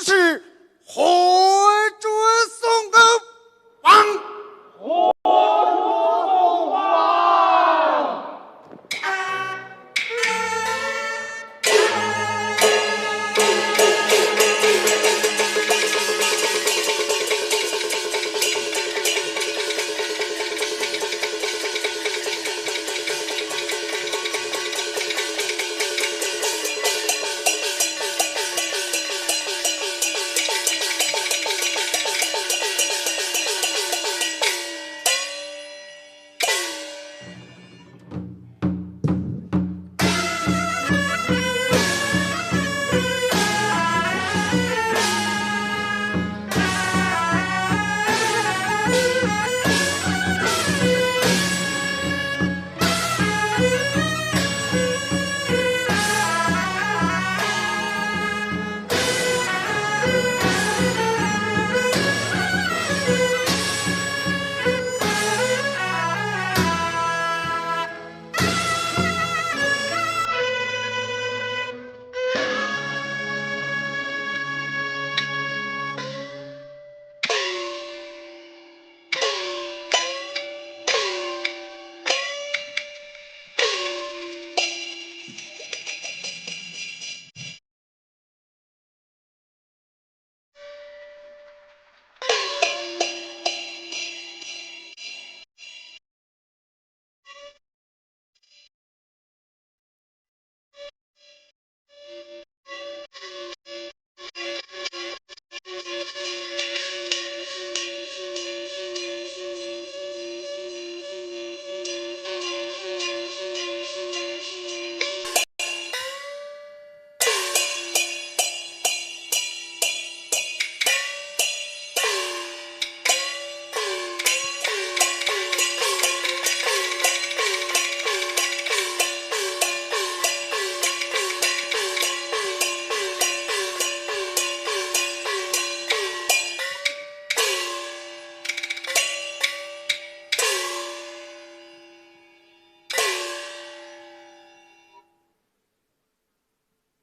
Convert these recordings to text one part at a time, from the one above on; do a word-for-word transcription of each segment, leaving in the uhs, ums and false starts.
是活捉宋高王。活捉宋高王。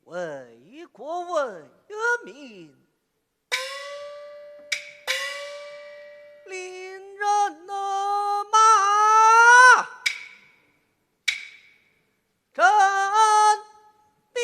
为国为民，令人马振边。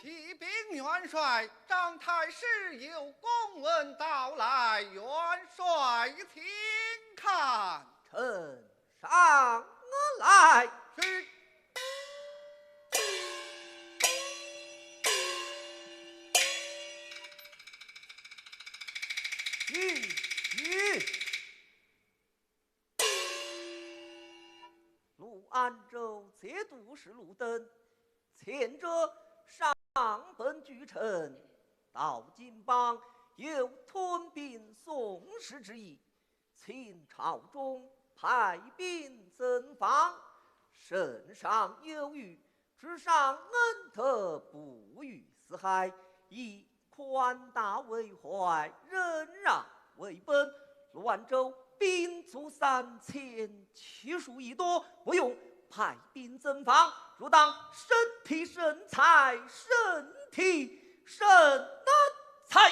启禀元帅，张太师有公文到来，元帅请看。呈上来。是。咦，咦。 潞安州节度使陆登，前者上本居城，到今邦有吞并宋室之意，请朝中派兵增防，圣上有谕， 主上恩德不予私害，以宽大为怀，忍让为本。潞安州兵卒三千，其数已多，不用派兵增防，汝当审体审才，审体审才。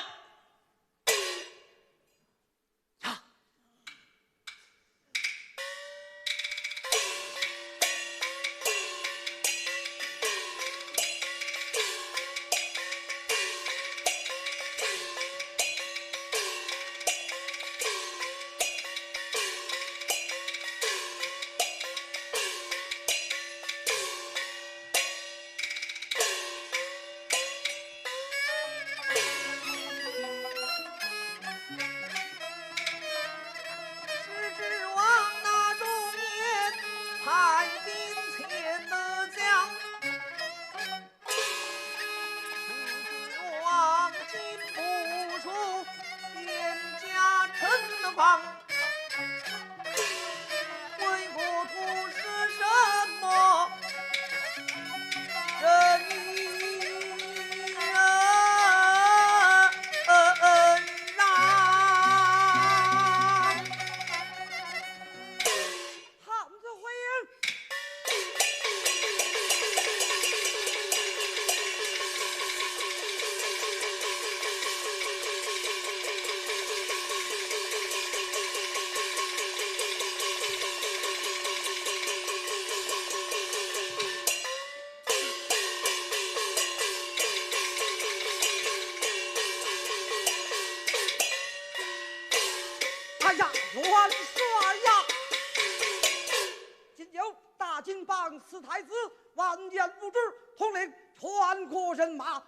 太子完颜无知，统领全国人马蜂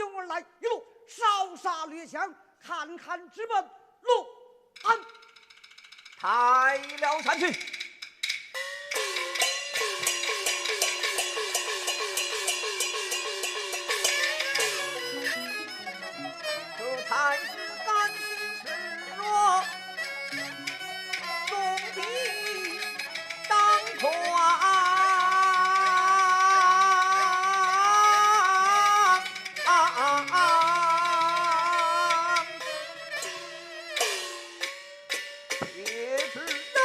拥而来，一路烧杀掠抢，堪堪直奔洛阳。抬了山去。这才是甘心示弱，总比当狂。也知道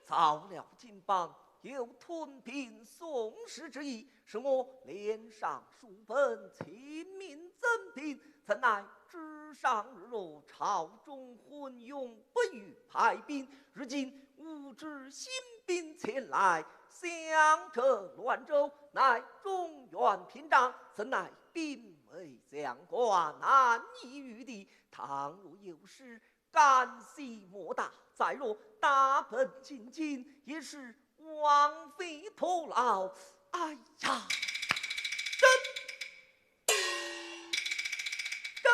造了金邦，又吞并宋氏之意，是我连上数本，请命增兵，怎奈直上日落，朝中昏涌，不遇派兵。如今吾知新兵前来，响彻滦州，乃中原屏障，怎奈兵围将关，难以御敌。倘若有失， 干系莫大，再若大本进京，也是枉费徒劳。哎呀，这，这。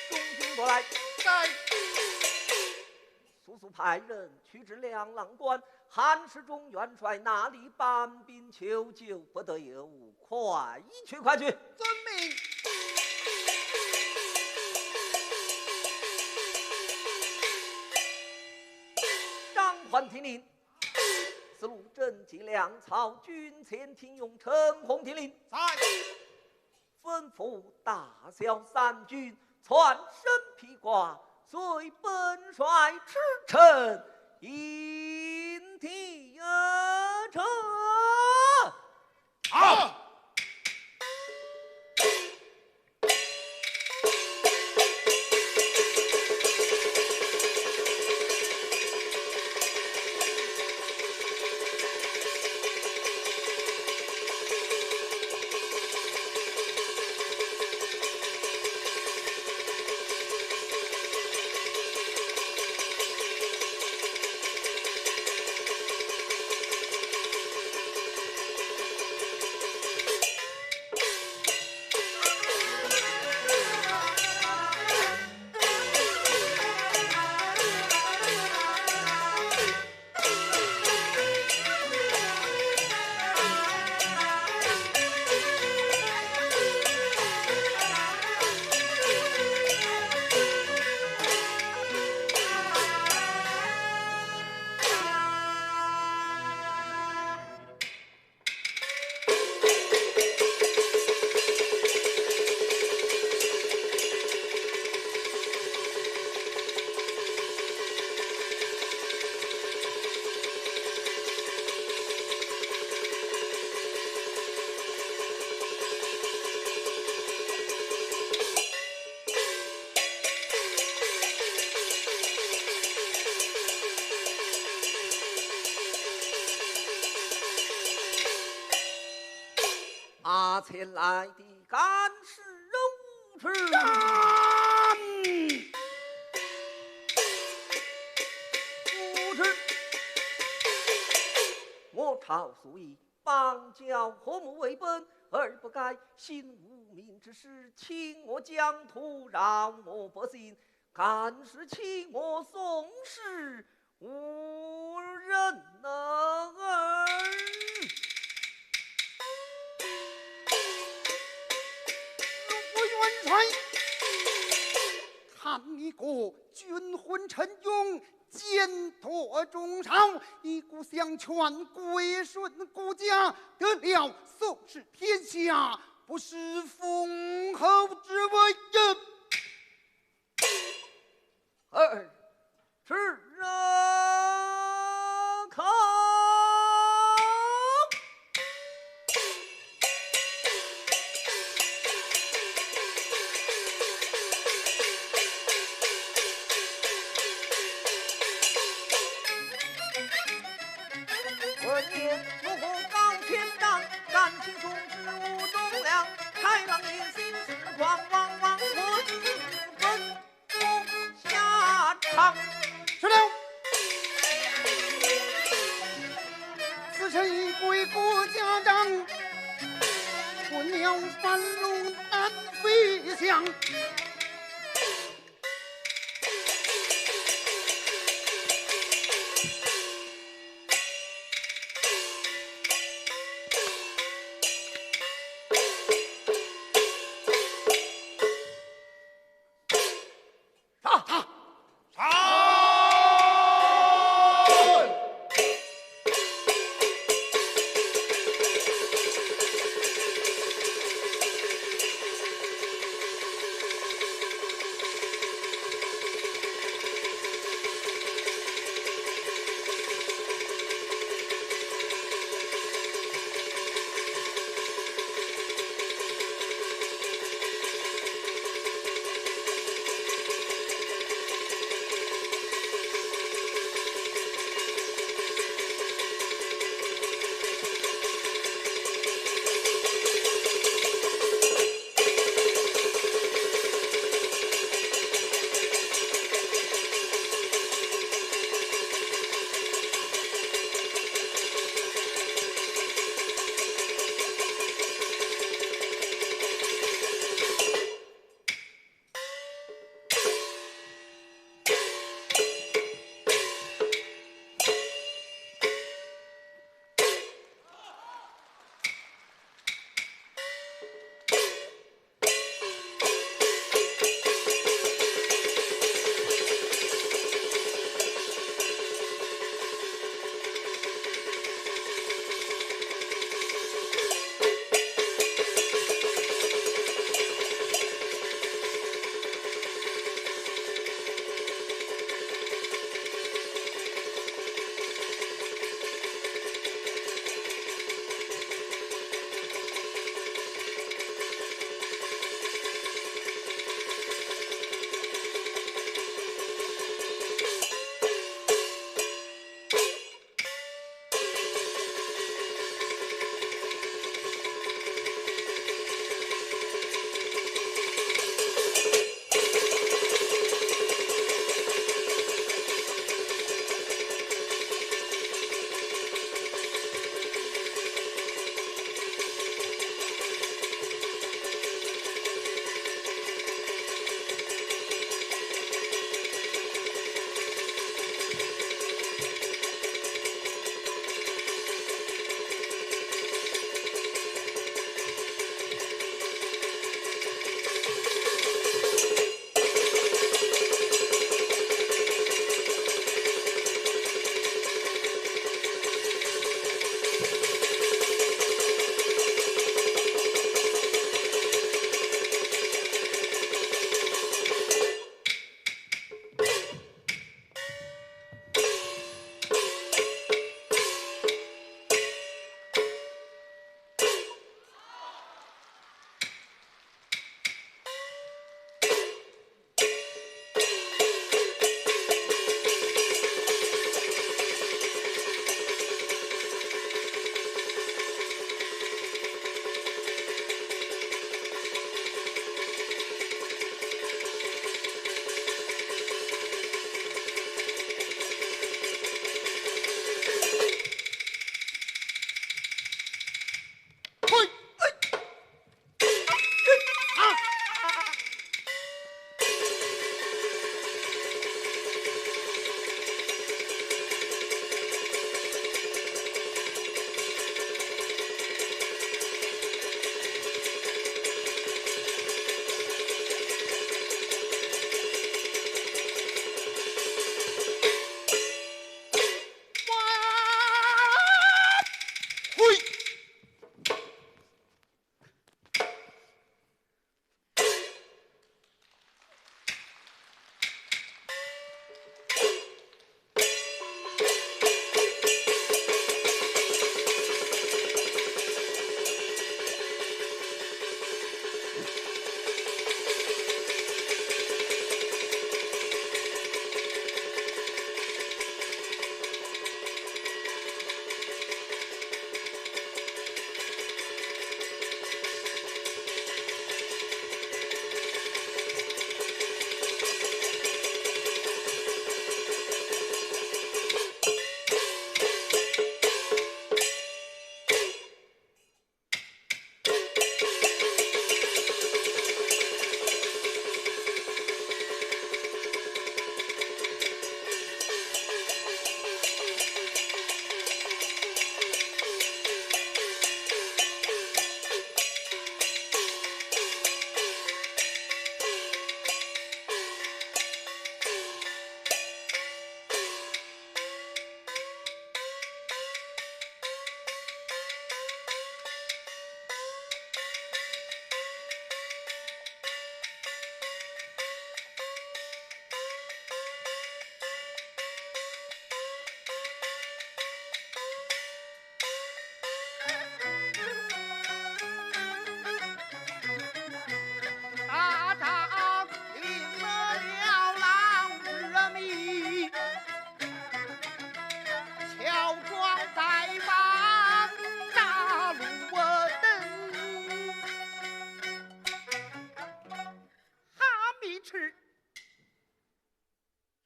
中军过来。在。速速派人去至两郎关，韩世忠元帅那里搬兵求救，不得有误，快去，快去。遵命。张欢听令。 四路征集粮草，军前听用。陈洪听令。在。吩咐大小三军，全身披挂，随本帅出城，迎敌而战。好。 啊，前来的敢是武志？敢！武志，我朝所以 邦交和睦为本，而不该行无名之事，侵我疆土，扰我百姓，敢是欺我宋氏，无人能。我元帅，看你个军魂陈勇， 奸夺中朝，一股相劝，归顺顾家，得了宋氏天下，不失封侯之位呀！尔是啊，可。你心事往往往我心中不下场。是了。此臣贵国家长，困了半路难飞翔。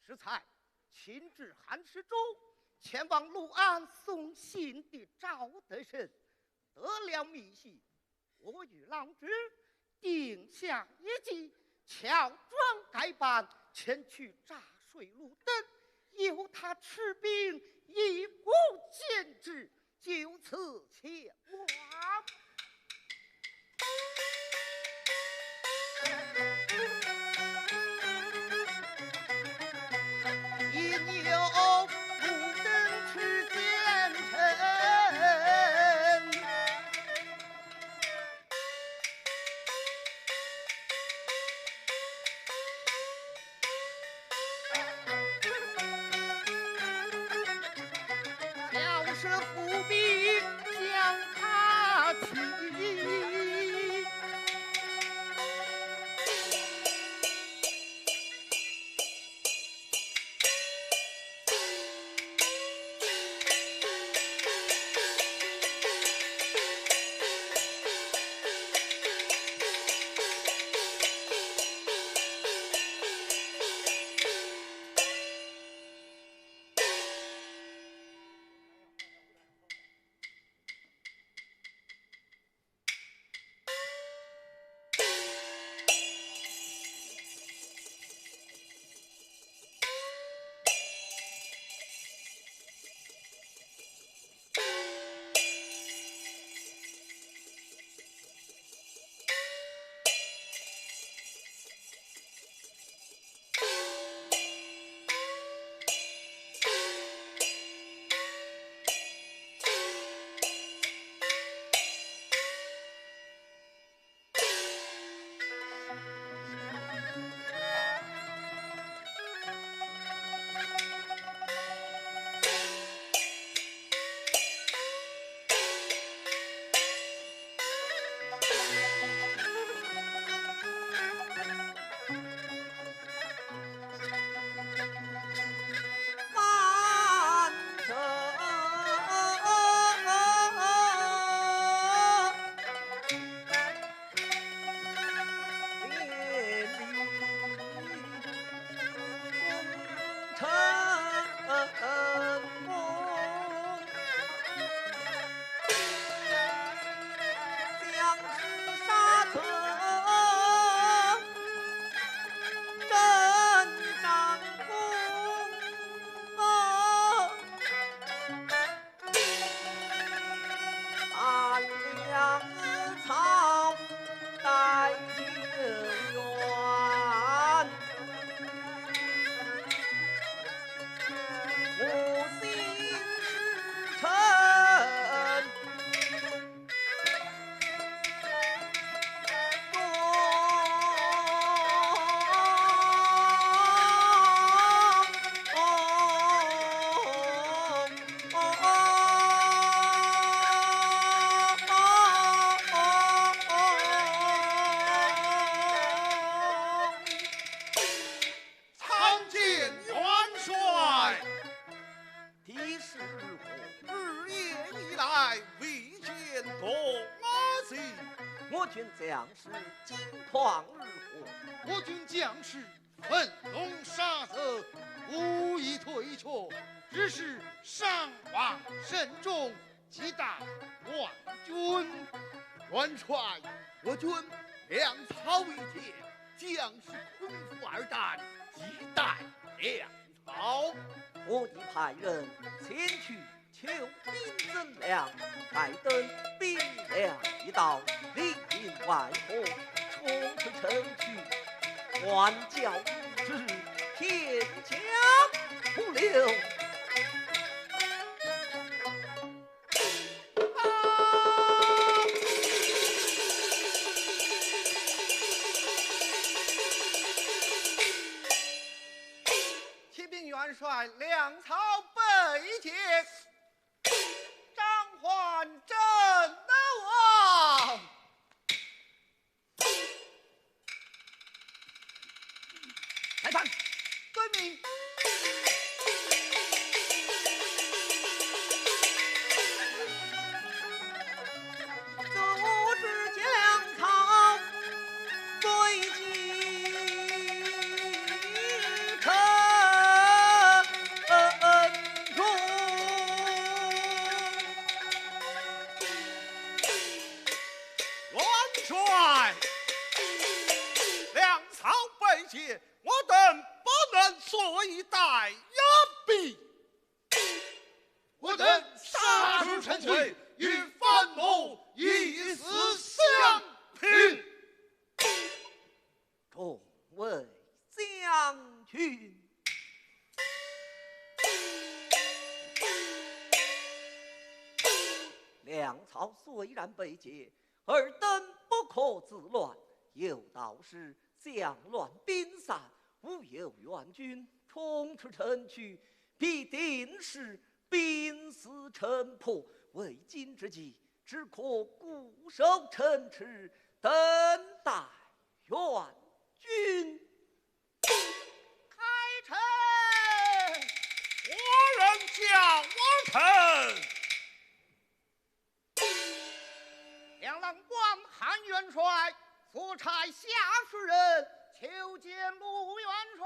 适才请至寒食中，前往潞安送信的赵德胜得了密信，我与郎中定下一计，乔装改扮前去炸水路灯，由他吃兵以供监制，就此前往。一扭不等去见臣。要是伏兵将他擒。参见元帅。地势如何？日夜以来未见动静。我军将士近况如何？我军将士 奋勇杀贼，无一退却，只是伤亡甚重，亟待援军。元帅，我军粮草已尽，将士困苦而战，亟待粮草。我已派人前去 求兵征粮，待等兵粮一到，里应外合，冲出城去，还教无知，天下不留。启禀元帅，粮草备齐。 张奂，朕啊！来传。遵命。一带呀，比我等杀出重围，与樊某以死相拼。众位将军，粮草虽然被劫，尔等不可自乱。有道是将乱兵散，无有援军冲出城去，必定是兵死城破。为今之计，只可固守城池，等待援军。开城！何人叫我臣？两郎光韩元帅，速差下士人求见陆元帅。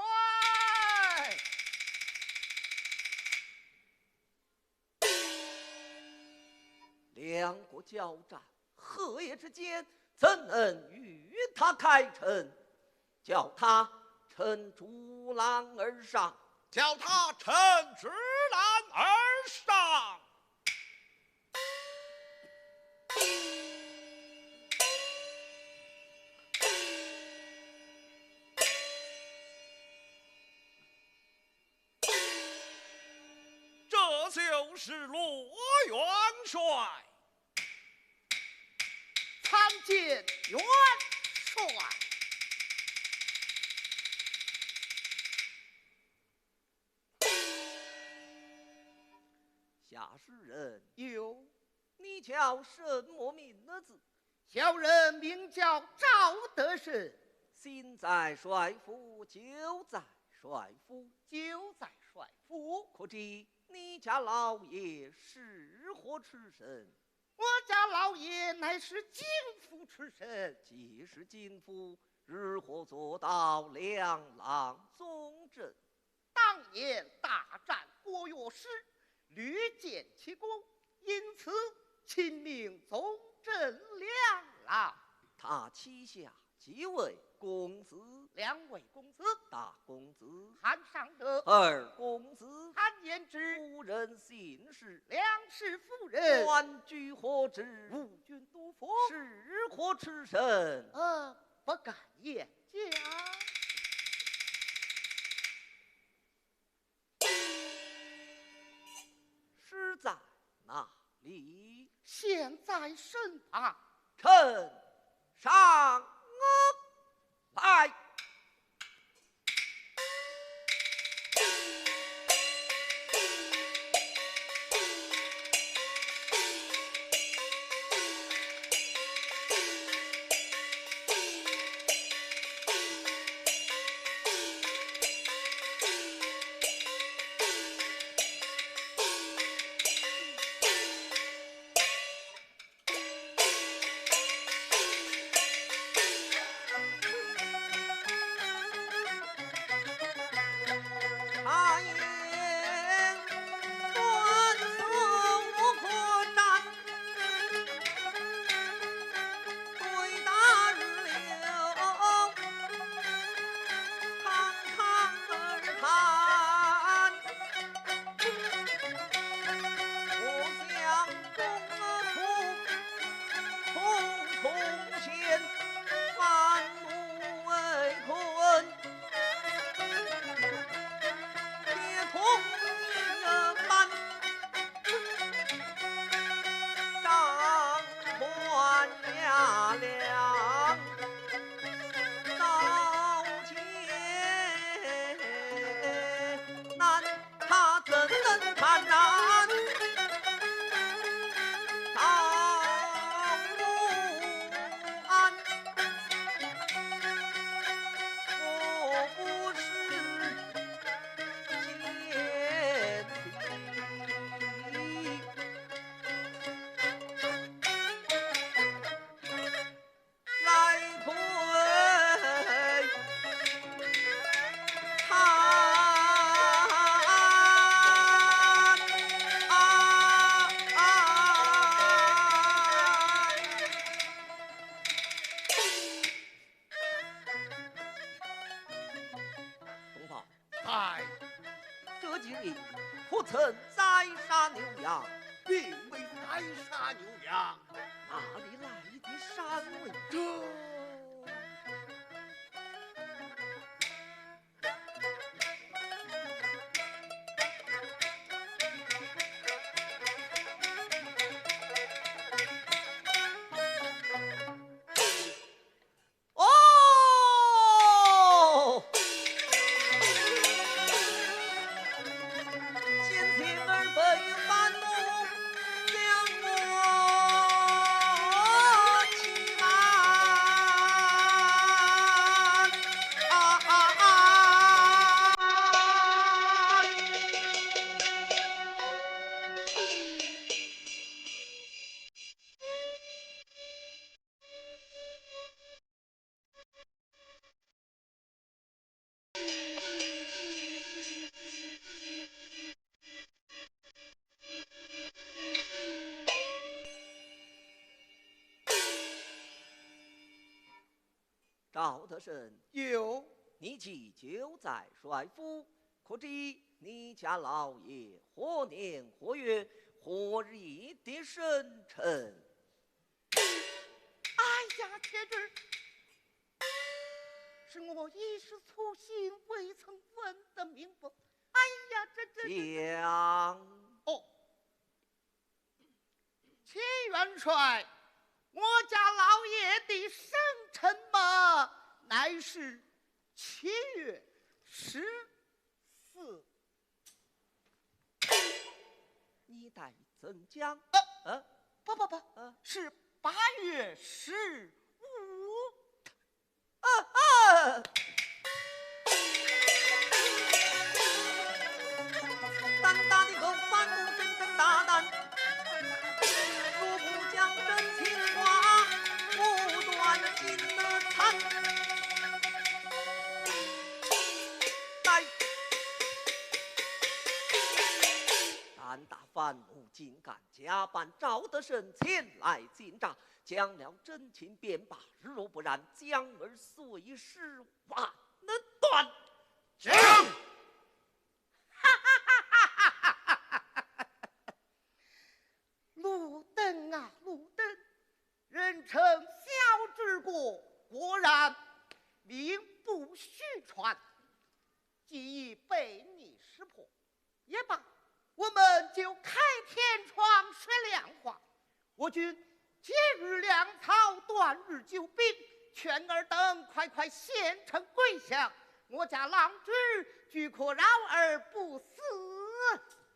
两国交战，何夜之间，怎能与他开城？叫他乘竹篮而上。叫他乘竹篮而上。这就是陆元帅。参见元帅。下士人，有。你叫什么名字？小人名叫赵德胜。心在帅府，酒在帅府。酒在帅府。可知你家老爷是何出身？我家老爷乃是进府出身。既是进府，如何做到两郎宗正？当年大战郭药师，屡建奇功，因此亲命宗正两郎。他膝下几位公子？两位公子。大公子？韩尚德。二公子？韩延之。夫人姓氏？梁氏夫人。官居何职？五军都府。是何出身？呃，不敢言讲。 诗在哪里？现在身旁。呈上来。其人，可曾宰杀牛羊？并未宰杀牛羊。哪里来的山味？这。赵德胜，有。你既久在帅府，可知你家老爷何年何月何日的生辰？哎呀，且住！是我一时粗心，未曾问得明白。哎呀，这这这……讲。哦， 启元帅，我家老爷的生辰嘛，乃是七月十四。你待怎讲？呃，呃，不不不，呃。是八月十五。 啊啊！胆大的狗反骨真正大胆，若不讲真情话，不断金的惨。来，胆大反骨竟敢假扮赵德胜前来进帐， 讲了真情便罢，如若不然，将尔碎尸万段。讲！路灯啊，路灯，人称小之过，果然名不虚传。既已被你识破， 也罢，我们就开天窗说亮话。我军节日粮草，短日救兵，劝尔等快快献城归降，我家狼主俱可饶而不死。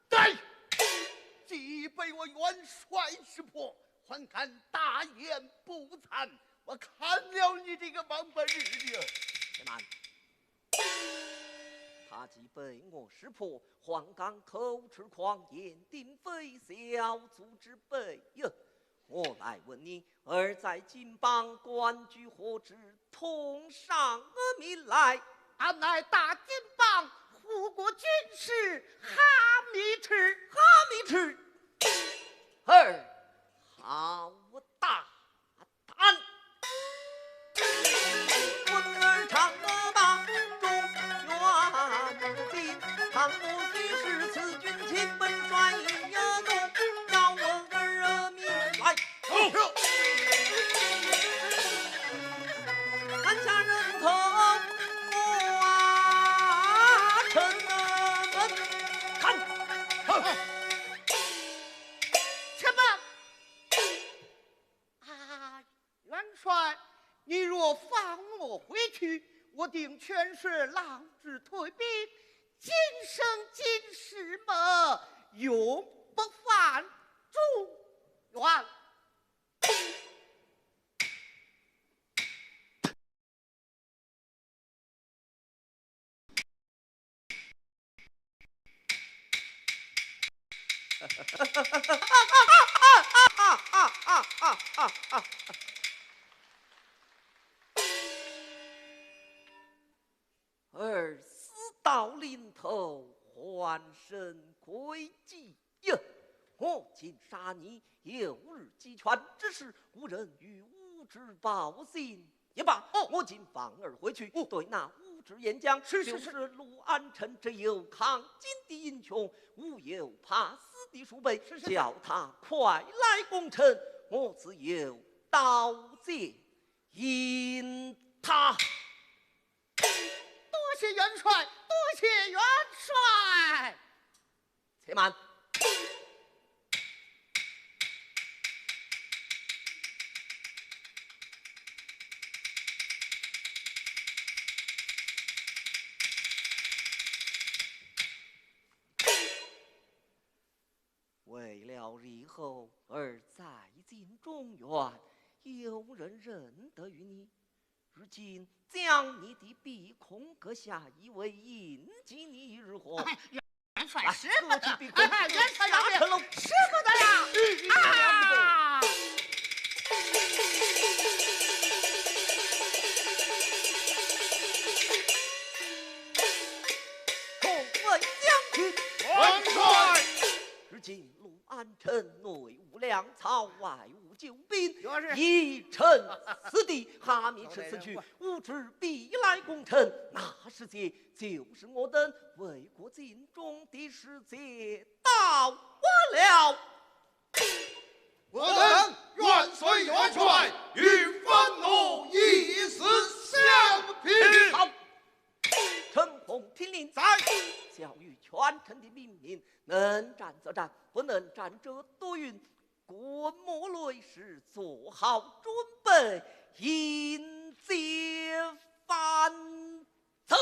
对，既被我元帅识破，还敢大言不惭，我砍了你这个王八日的！且慢。 他既被我识破，还敢口出狂言，定非小卒之辈呀！我来问你，尔在金邦官居何职，通啥名来？俺乃大金邦护国军师哈米赤。哈米赤，尔好大胆！ 且慢！ 啊，元帅，你若放我回去，我定劝说狼主退兵，今生今世么，永不返中原。 尔死到临头，还生贵气呀！我今杀你，有日鸡犬之时，无人与吾主报信。也罢，哦，我今放尔回去，哦，对那乌至沿江，是，是，是。就是陆安臣这有抗金的英雄，无有怕死的数辈，是，是。叫他快来攻城，我自有刀剑迎他。多谢元帅，多谢元帅。且慢。 为了日后儿在京中原，有人认得于你，如今将你的鼻孔割下以为印记，你如何？哎，元帅，来，使不得。割去鼻孔，哎，元帅，下城楼。使不得呀！啊！叩问将军。元帅。如今 安城内无粮草，外无救兵，就是。一城死地，下面是此去，无知必来攻城，那时节就是我等为国尽忠的时节到了。我等元帅元帅与愤怒一时相平。好，陈洪听令。在。小玉全城的命令，能战则战，不能战则多运。 各木雷士做好准备，迎接返程。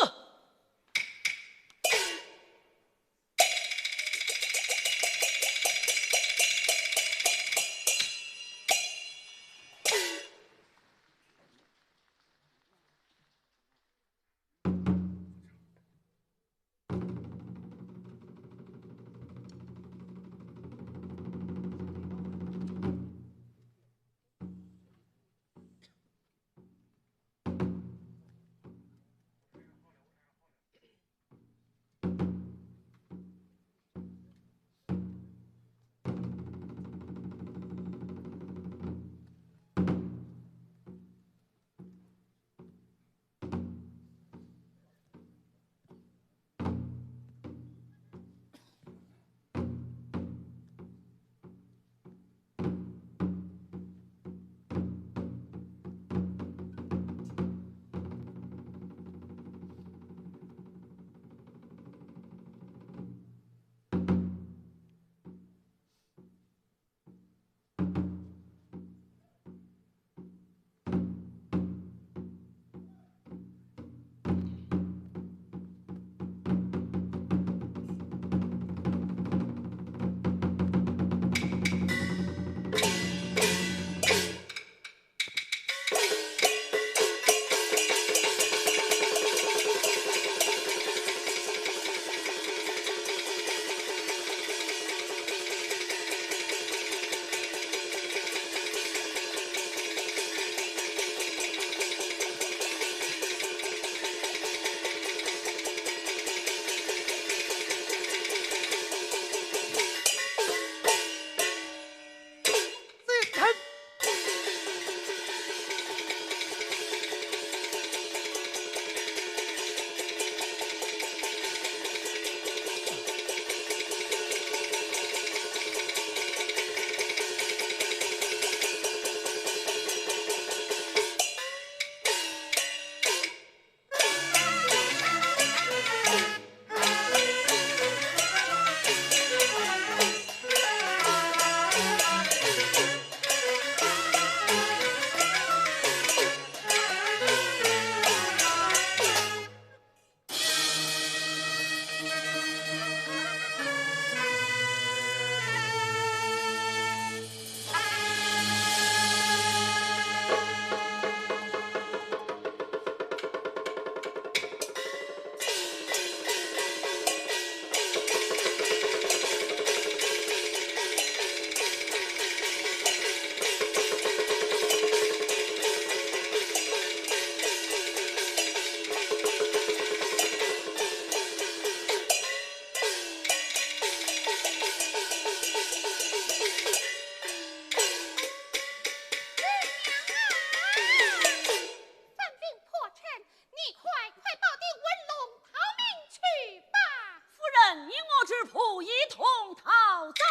你我之仆一同逃走。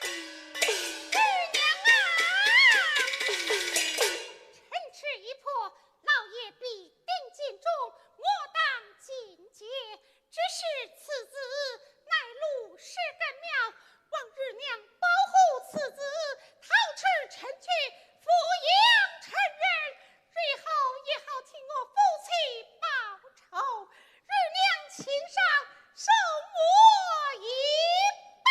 二娘啊，趁此一破，老爷必定尽忠，我当尽节。只是此事乃路势更妙，望二娘保护此子，逃出城去，抚养成人，日后也好替我夫妻报仇。二娘请上，受我一拜。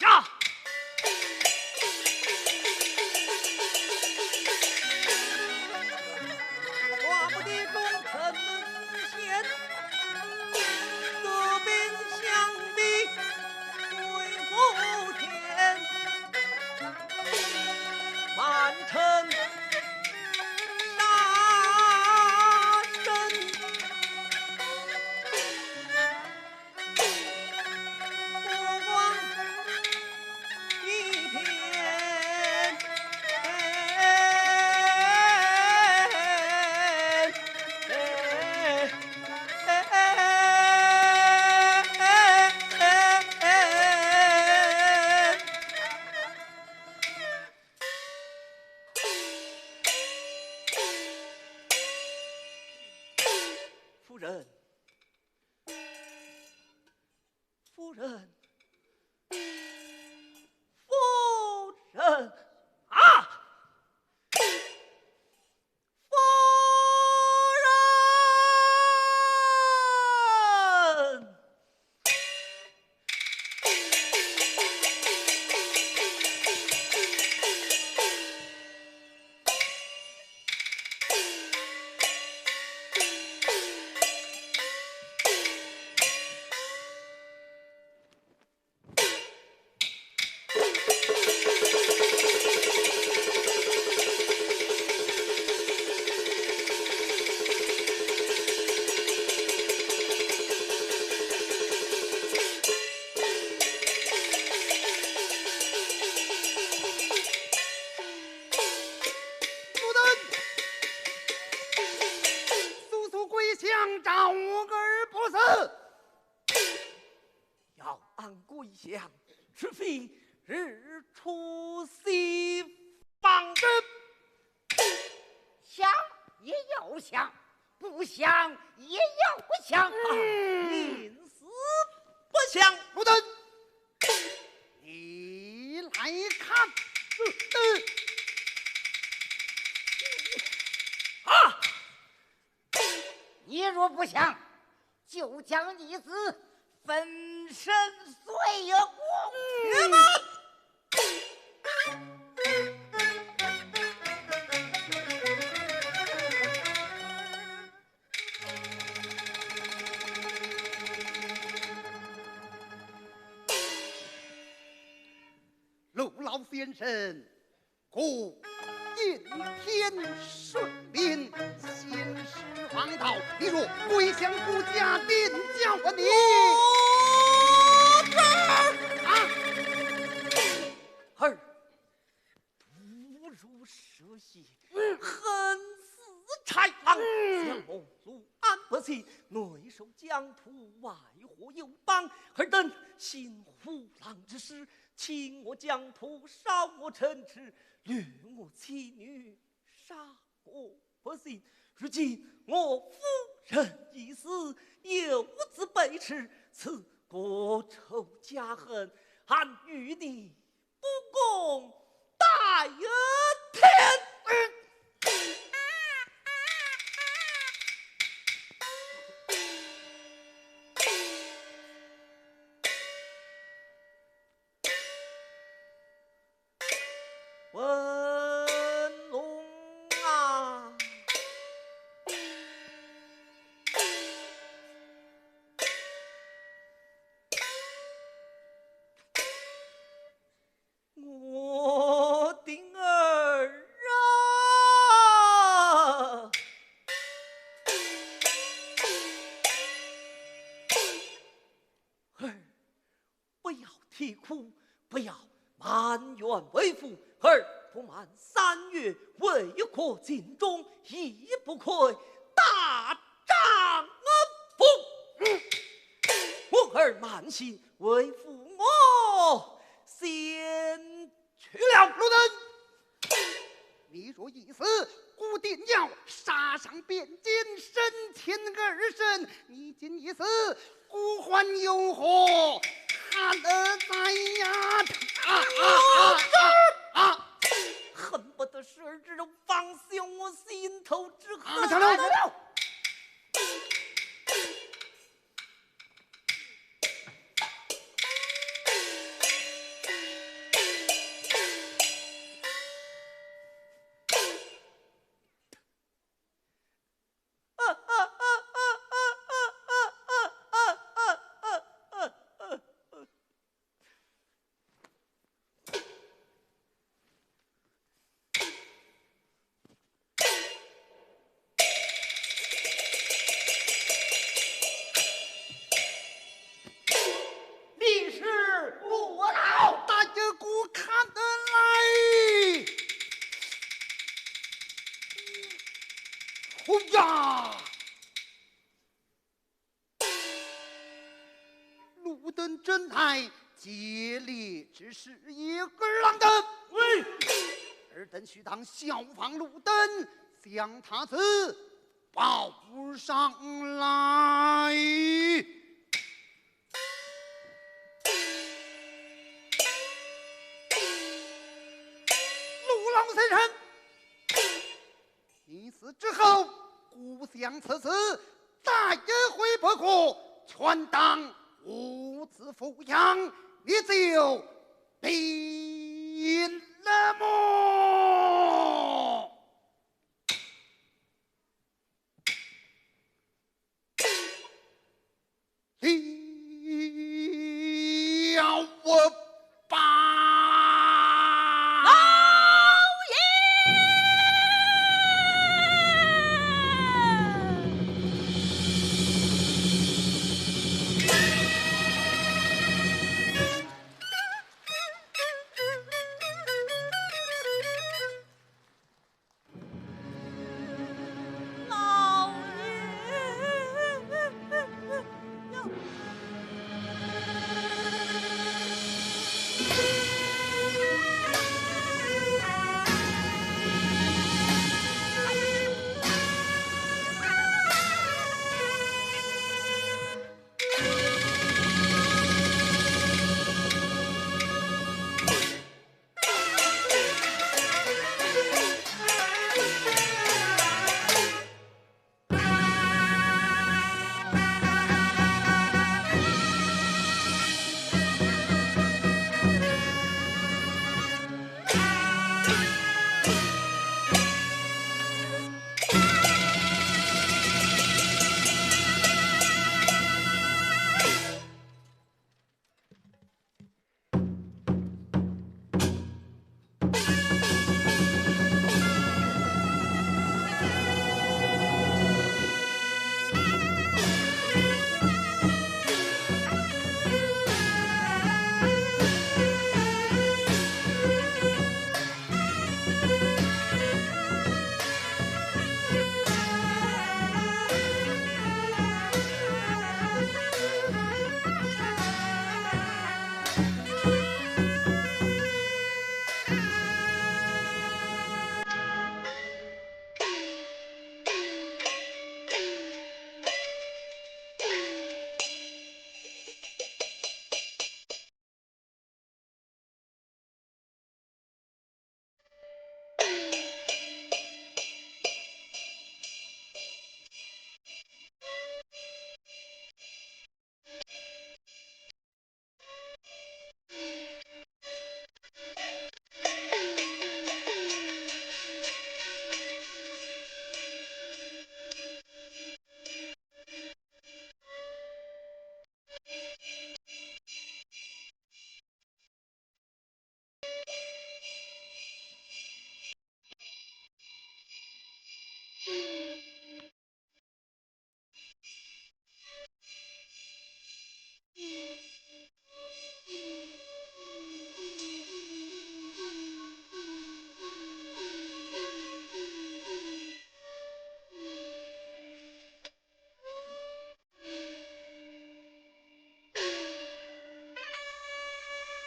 呀！夫人，夫人，夫人啊！夫人！ 夫人，速速归降，招儿不死。 要俺归降，除非日出西方。降也要降，不降也要不降。嗯。宁死不降。不得。你来看。啊！ 你若不降，就将你子粉身碎骨。陆老先生， 可应天顺命，仙师王道，你若归降，孤家定教你。啊！儿不如蛇蝎，横似豺狼，想蒙 路安百姓，内守疆土，外护友邦。尔等心虎狼之师，侵我疆土，烧我城池，掠我妻女，杀我百姓。如今我夫人已死，幼子被持，此国仇家恨，俺与你 不共戴天。文龙啊！ 我的儿啊！儿，不要啼哭，不要埋怨为父，儿不满三月未过尽忠，亦不愧大丈夫。我儿慢些， 为父我先去了。路灯，你若已死，孤定要杀上汴京，生擒儿身。你今已死，孤还有何憾哉呀？啊啊啊啊啊！恨不得十二指头放下我心头之恨。啊，小刘，小刘。 你是我老大哥，给我看得来！呼呀！ 路灯正在竭力指使一个郎登。喂！尔等须当效仿路灯，将他子抱上来。陆老先生， 你死之后，孤将此子带回北国，全当我子抚养，你就定了么？ 了吧。老爷！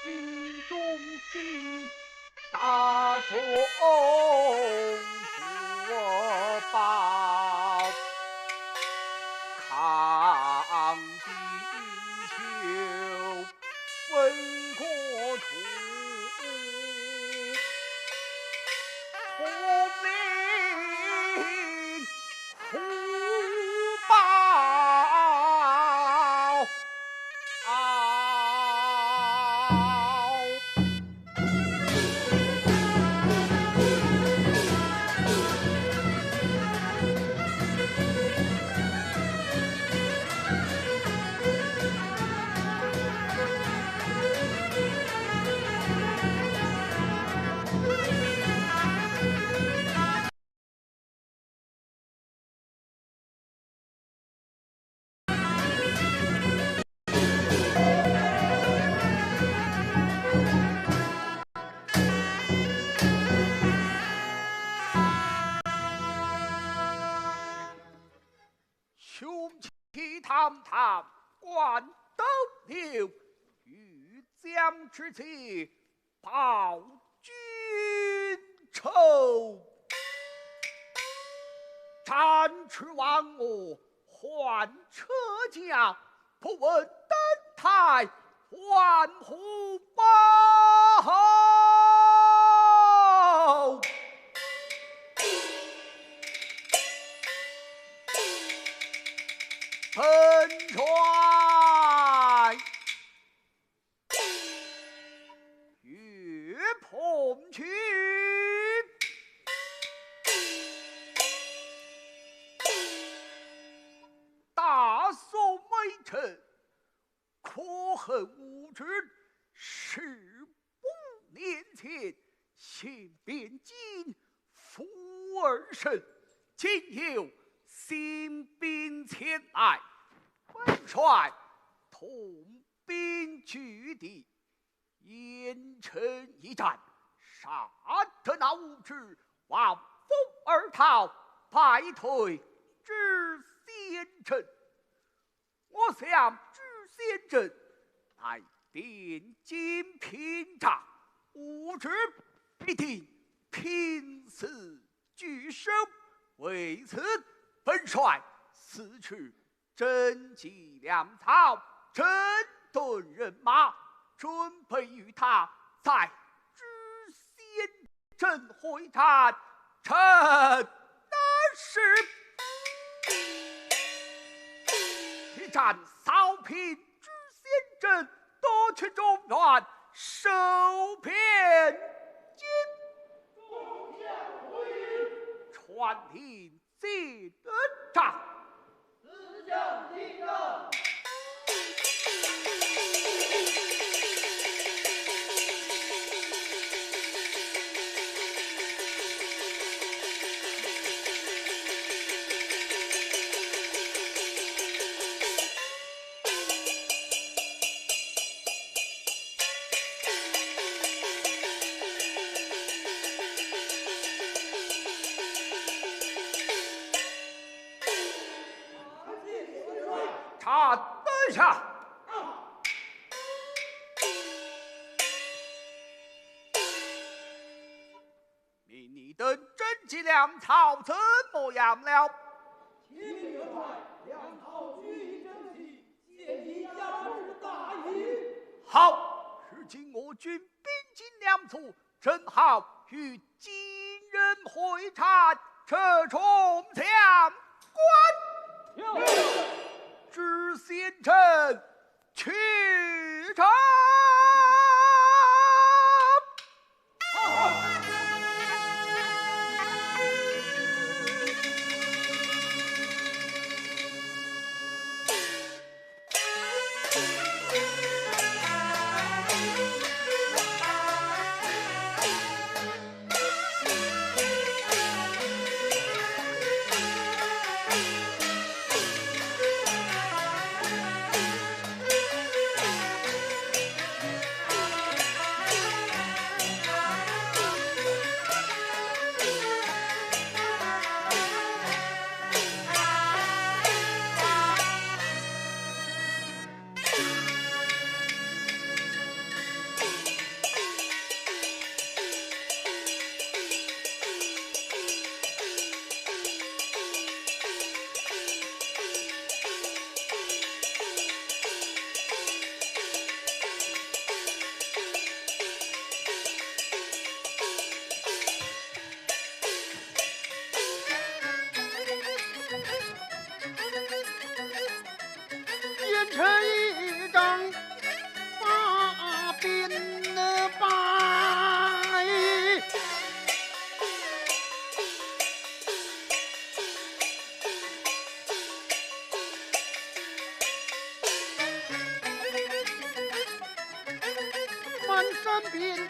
心中心，大作福报，抗击秋风过处，同命 福报。凶器堂堂，关东牛，御将之计， 报君仇。展翅黄鹅换车驾，不问登台还虎豹。本帅 岳помчин，大宋微臣，可恨吾主十五年前行边境，负二圣，今有新兵前来，本帅同 兵拒敌，鄢城一战，杀得那吴主望风而逃，败退朱仙镇。我想朱仙镇乃边境屏障，吴主必定拼死据守，为此本帅四处 征集粮草，整顿人马，准备与他在朱仙镇会战。趁那时，一战扫平朱仙镇，夺取中原，收边境。传令 接着打。等一下。 命你等征集粮草怎么样了？启禀元帅，粮草俱已征集，现已压制大营。好，如今我军兵精粮足，正好与金人会战，这众将官，有。朱仙镇 去战！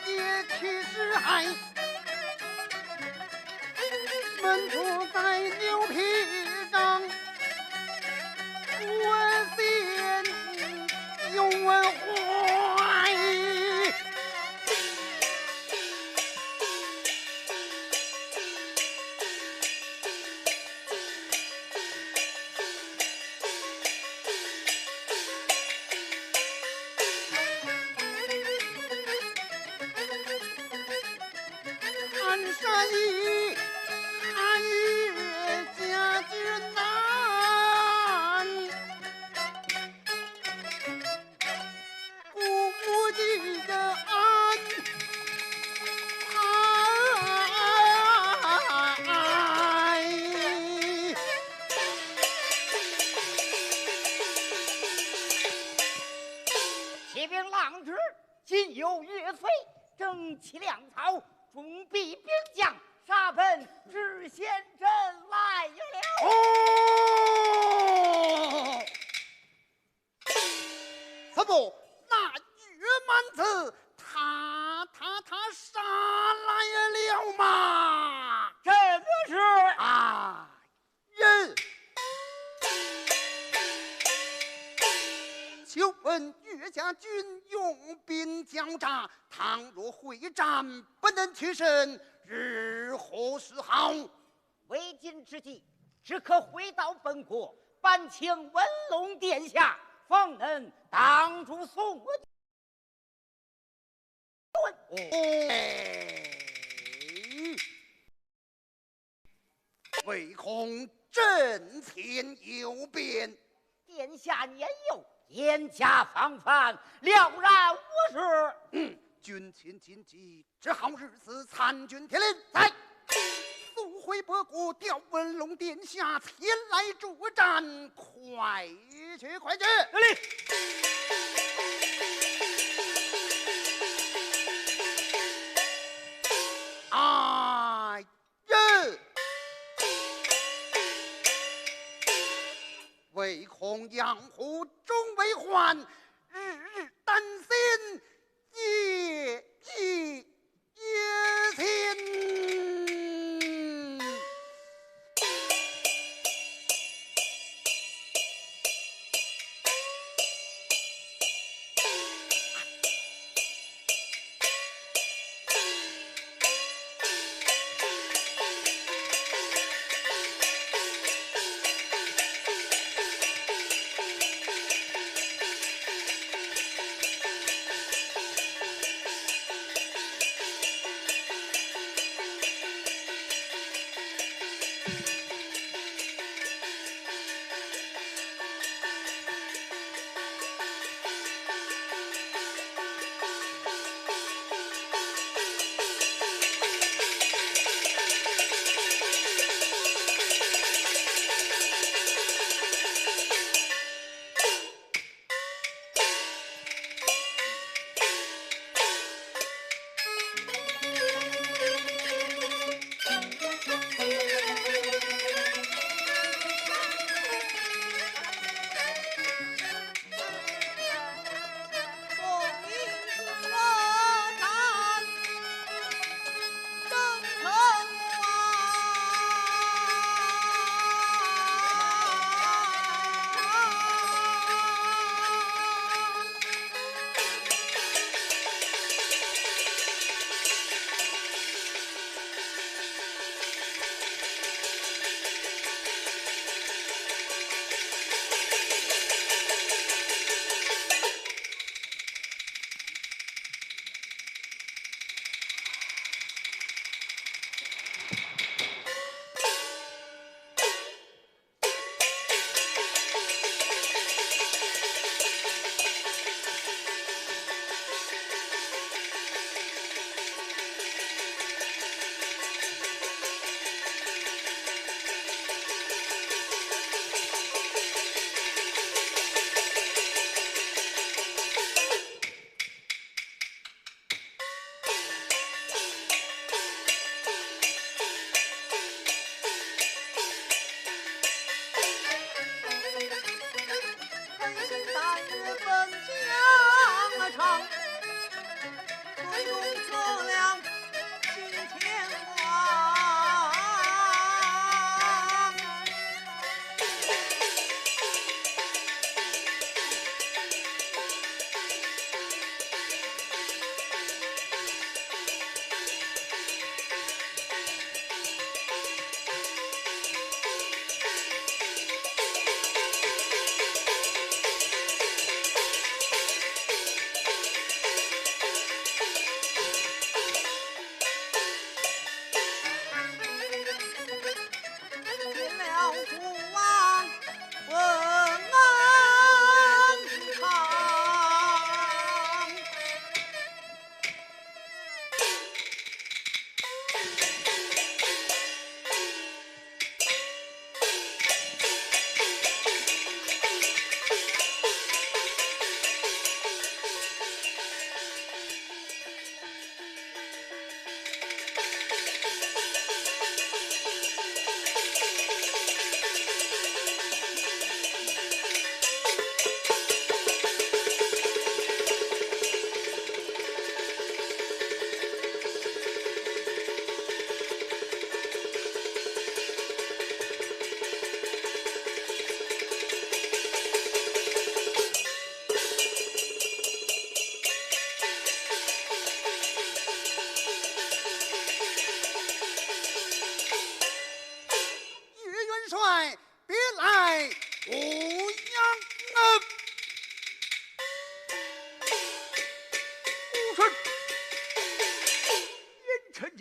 也去是害，门徒在牛皮上，我心又坏。寒山里寒夜家军难，孤苦的安。启禀郎君，今有岳飞征起粮草，准备兵将，杀奔知县镇来了。哦，怎么那岳满子他他他杀来了吗？这个是啊，人。请问岳家军用兵交战，倘若会战不能取胜，如何是好？为今之计，只可回到本国，搬请文龙殿下，方能挡住宋军。哦，唯恐阵前有变。殿下年幼，严加防范，了然无事。嗯，军情紧急， 只好如此，参军听令。在。速回北国，调文龙殿下前来助战，快去，快去！有令。哎呀，唯恐杨虎众为患，日日担心 夜夜夜听。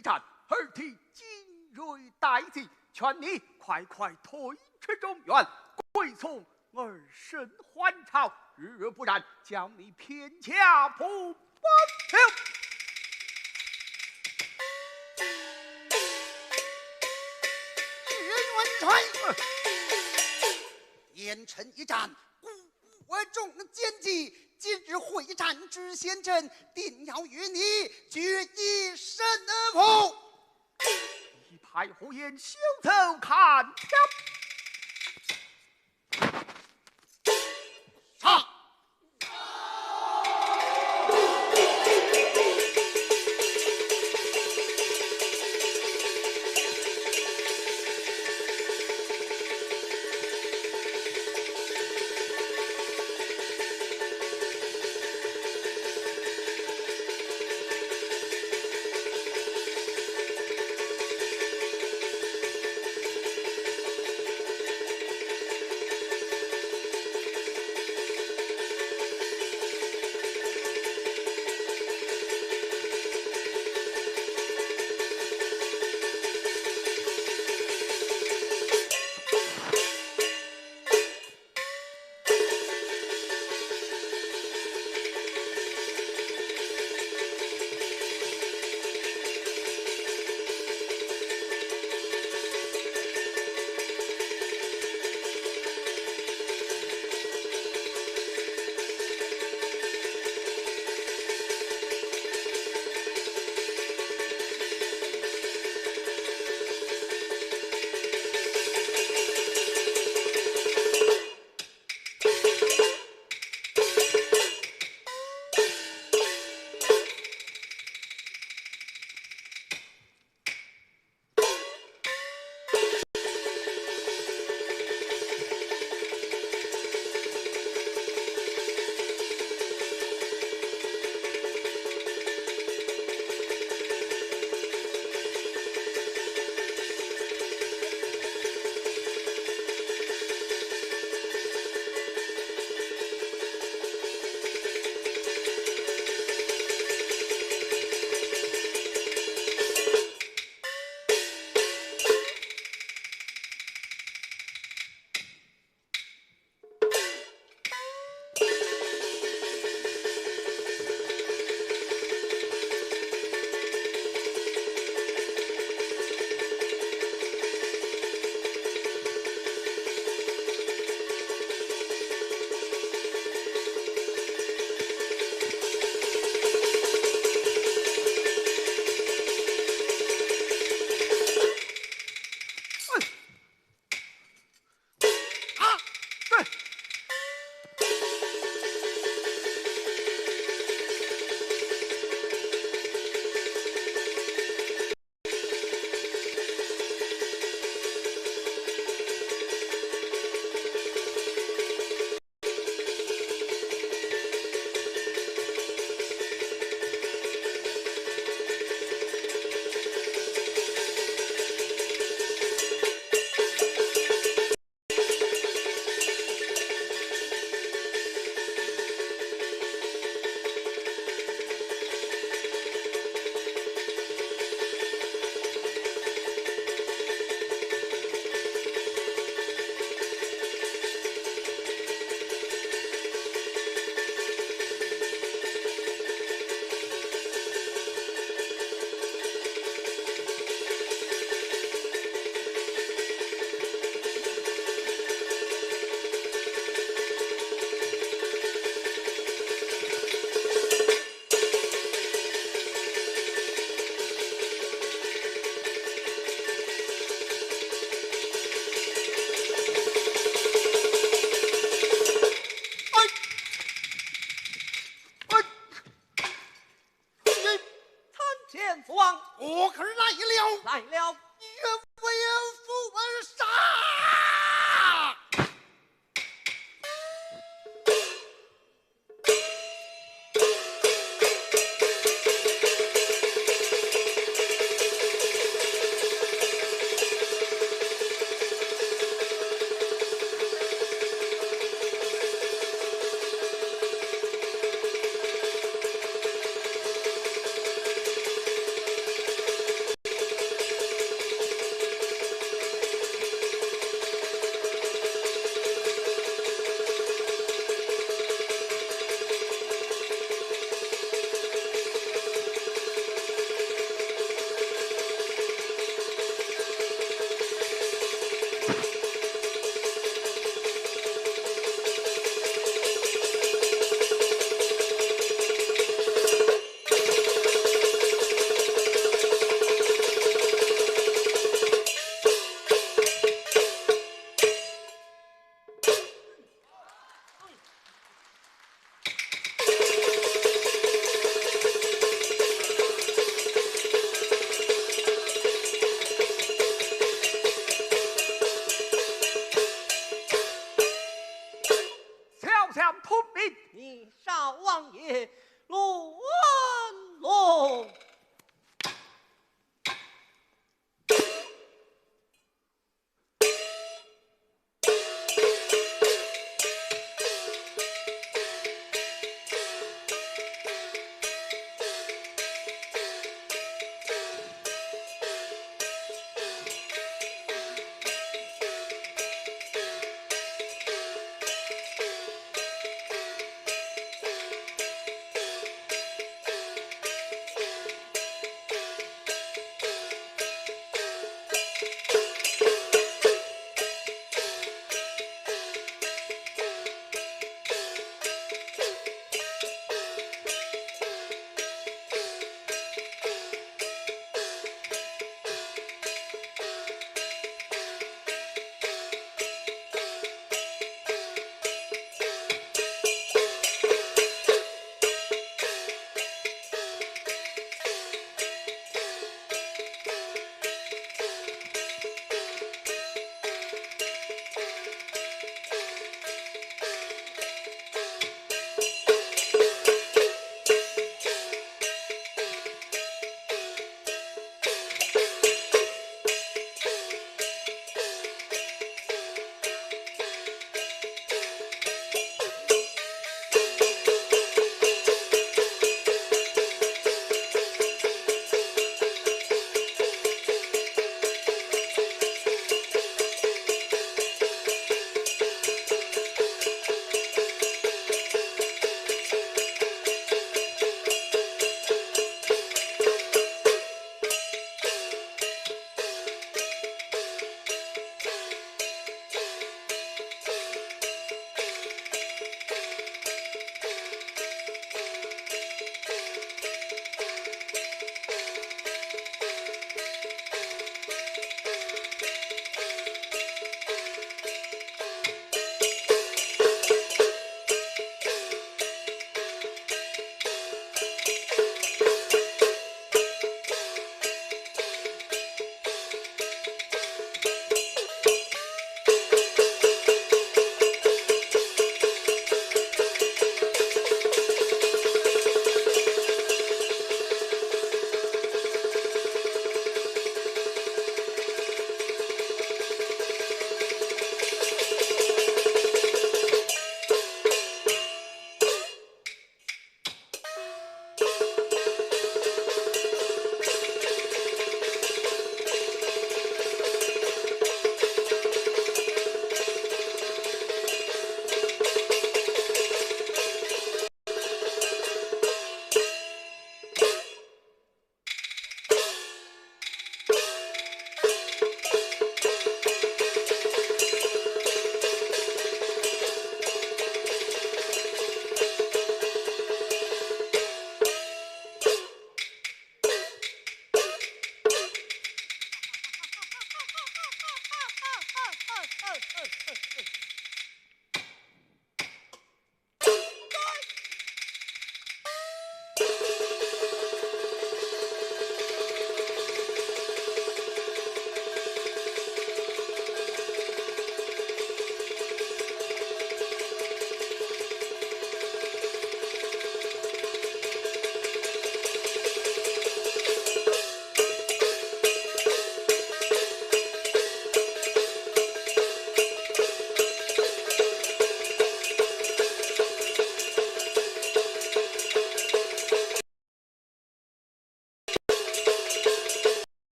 一战，而听金瑞大捷，劝你快快退出中原，归顺儿孙还朝。如若不然，将你片甲不保。是元帅，严城一战，孤我众奸计，今日会战之先阵，定要与你决一胜负。一派胡言，休得看！上！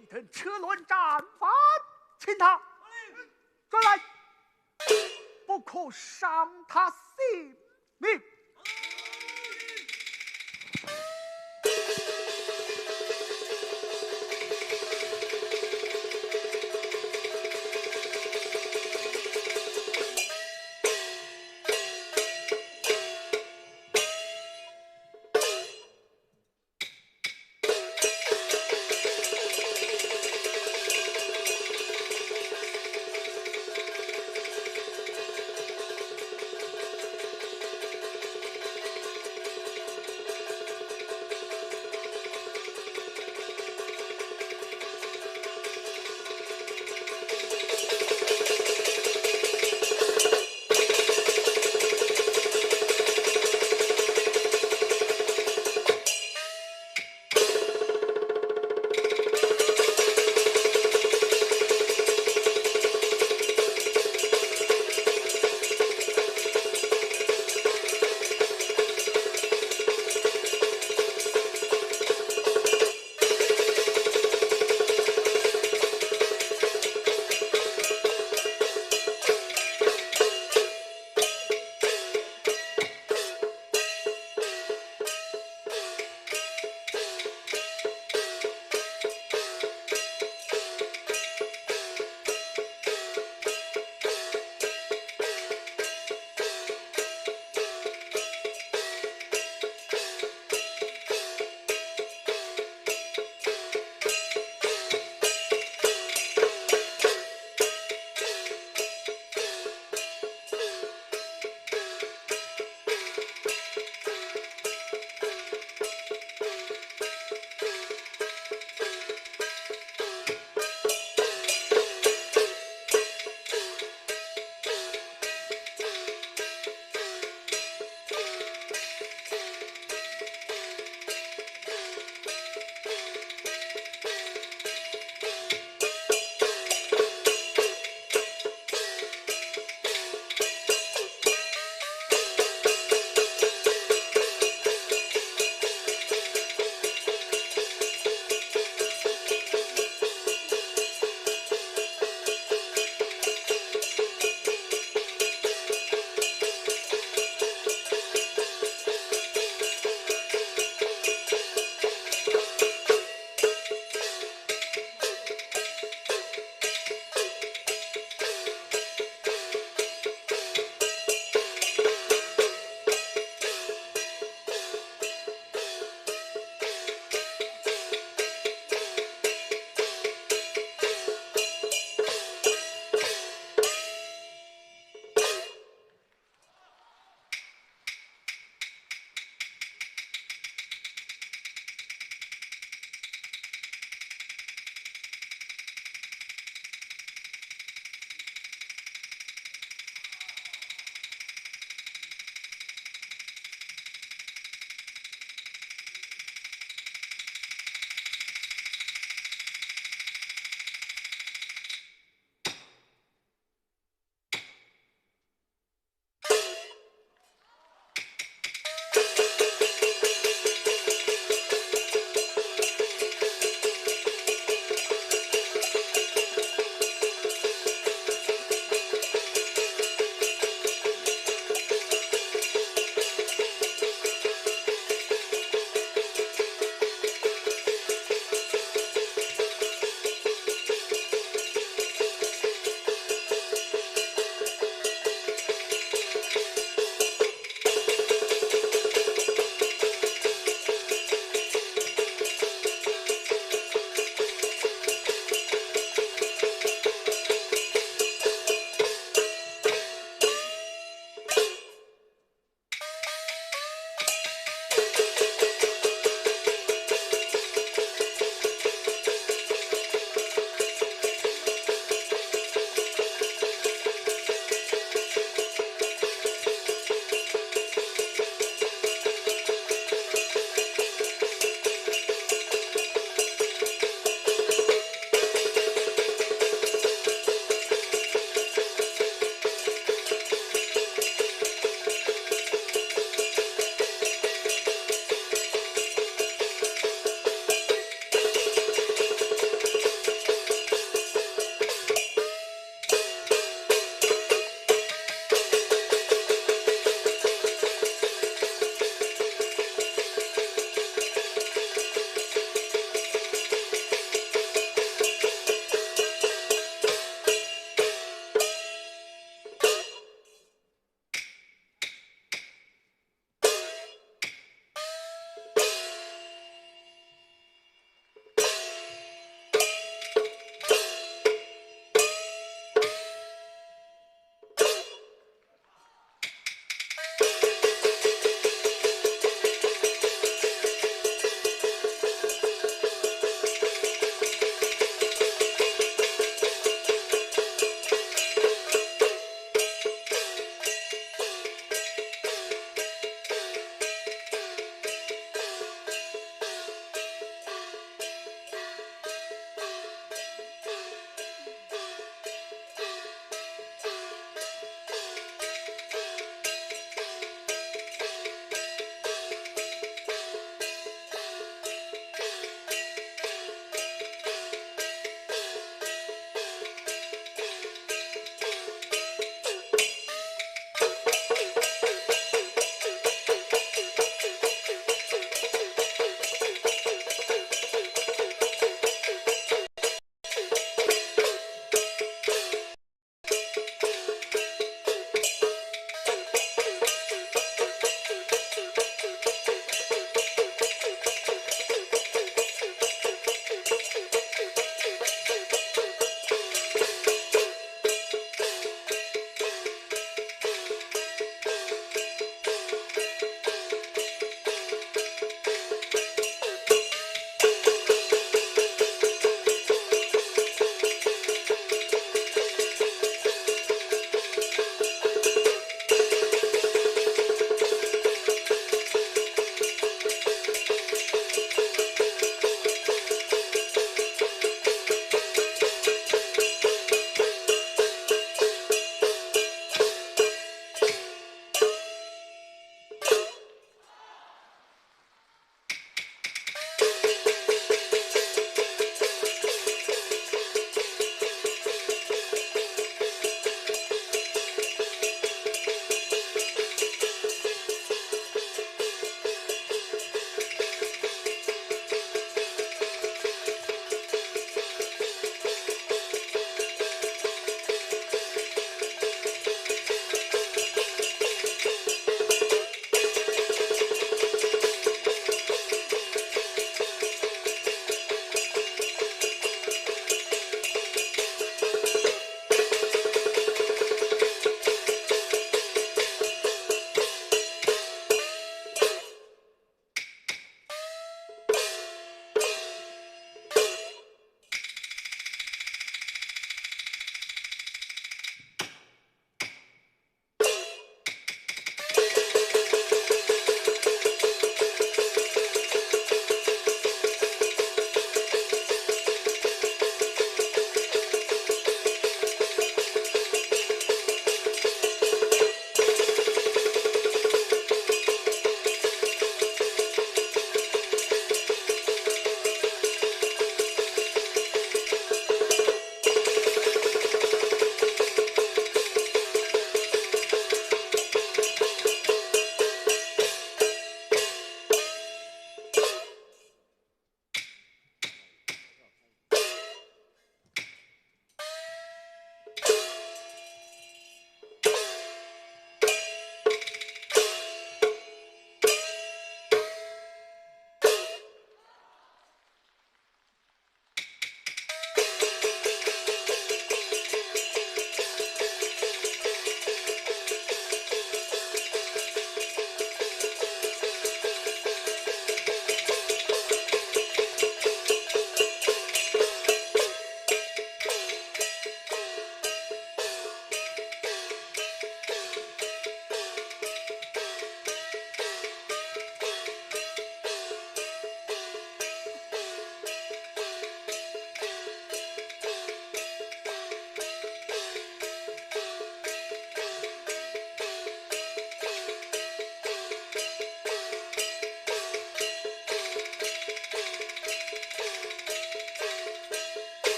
你等车轮斩犯，擒他，捉来，不可伤他性命。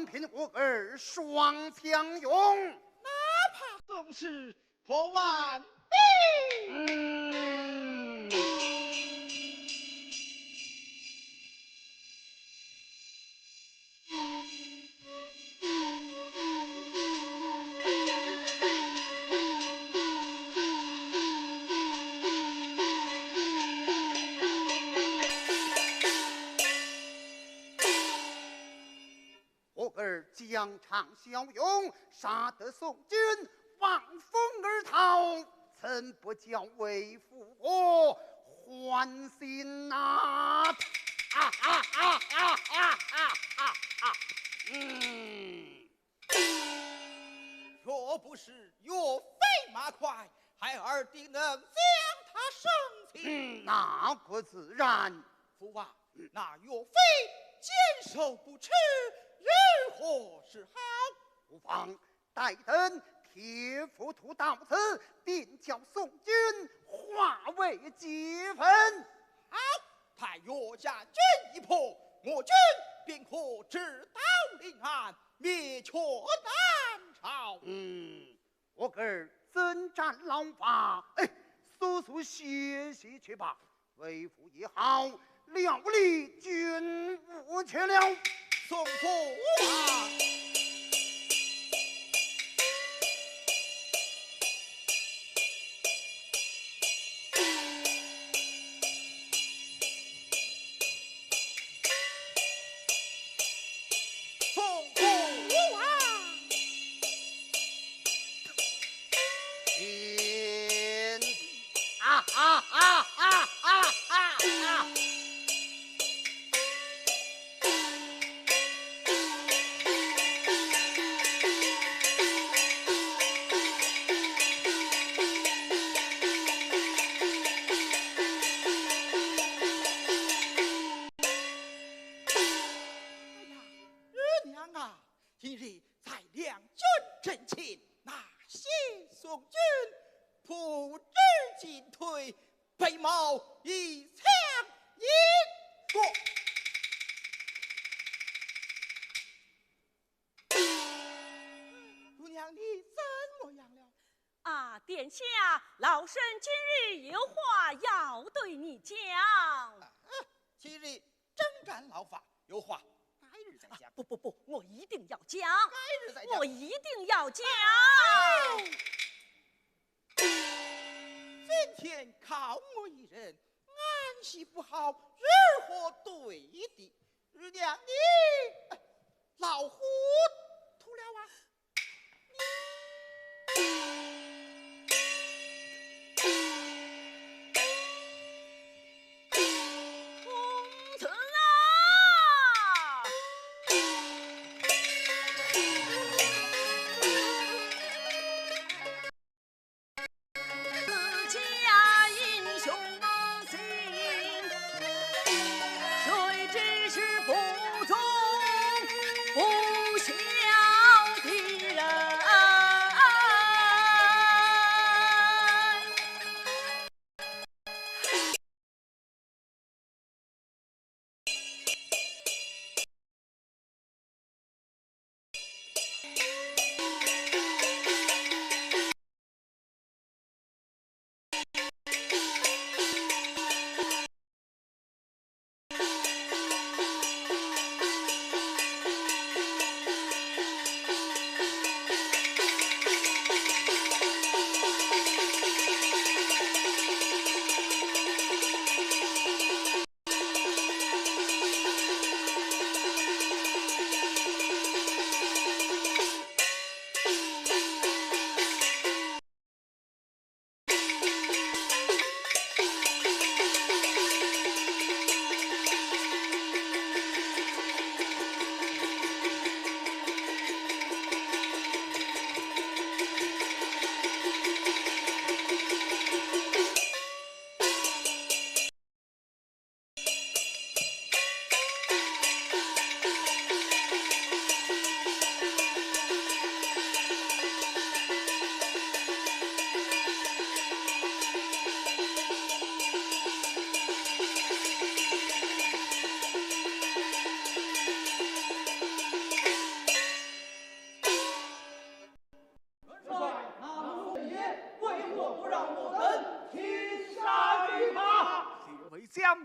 凭我儿双枪勇。哪怕送死破万兵。嗯。 我儿疆场骁勇，杀得宋军望风而逃，怎不叫为父我欢心呐？啊啊啊啊啊啊啊啊！嗯。若不是岳飞马快，孩儿定能将他生擒。嗯，那可自然。父王，那岳飞坚守不屈，如何是好？父王，待等铁浮屠到此，定叫宋军化为齑粉。好，待岳家军已破，我军便可直捣临安，灭却南朝。嗯，我儿征战老法，哎，速速歇息去吧。 为父也好，料理军务去了。送父啊！送父啊！请。 啊啊啊啊啊啊啊！哎呀，二娘啊，今日在两军阵前，那些宋军不知进退，被某一枪一过。姑娘，你怎么样了？啊，殿下，老身今日有话要对你讲。啊，今日征战老法，有话改日再讲。啊，不不不，我一定要讲。改日再讲。我一定要讲。哎！今天靠我一人，俺岂不好如何对敌？二娘你，哎，老糊涂了啊！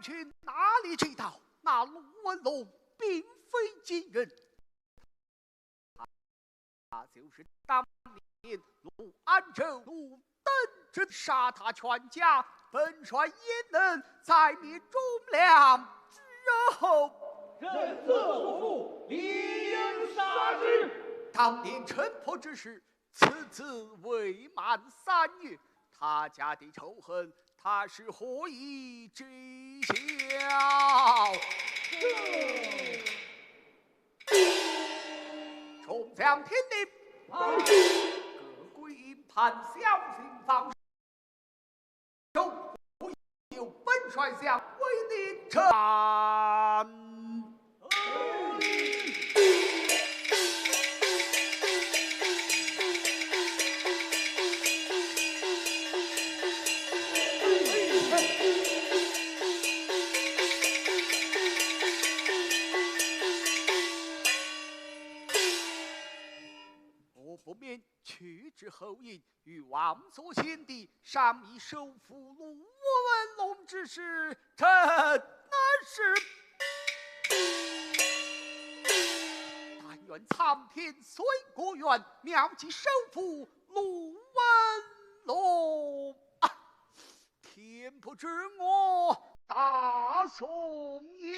军哪里知道那陆文龙并非金人，他就是当年陆安州陆登之，杀他全家，本帅焉能再免忠良之后？认字不负，理应杀之。当年城破之时，此子未满三月，他家的仇恨，他是何以知晓？众将听令，各归营盘，小心防守。有本帅将威令展。我不免去之后营，与王佐先帝商议收复陆文龙之事，臣乃是。但愿苍天随国远，妙计收复陆文龙。啊，天不知我大宋也。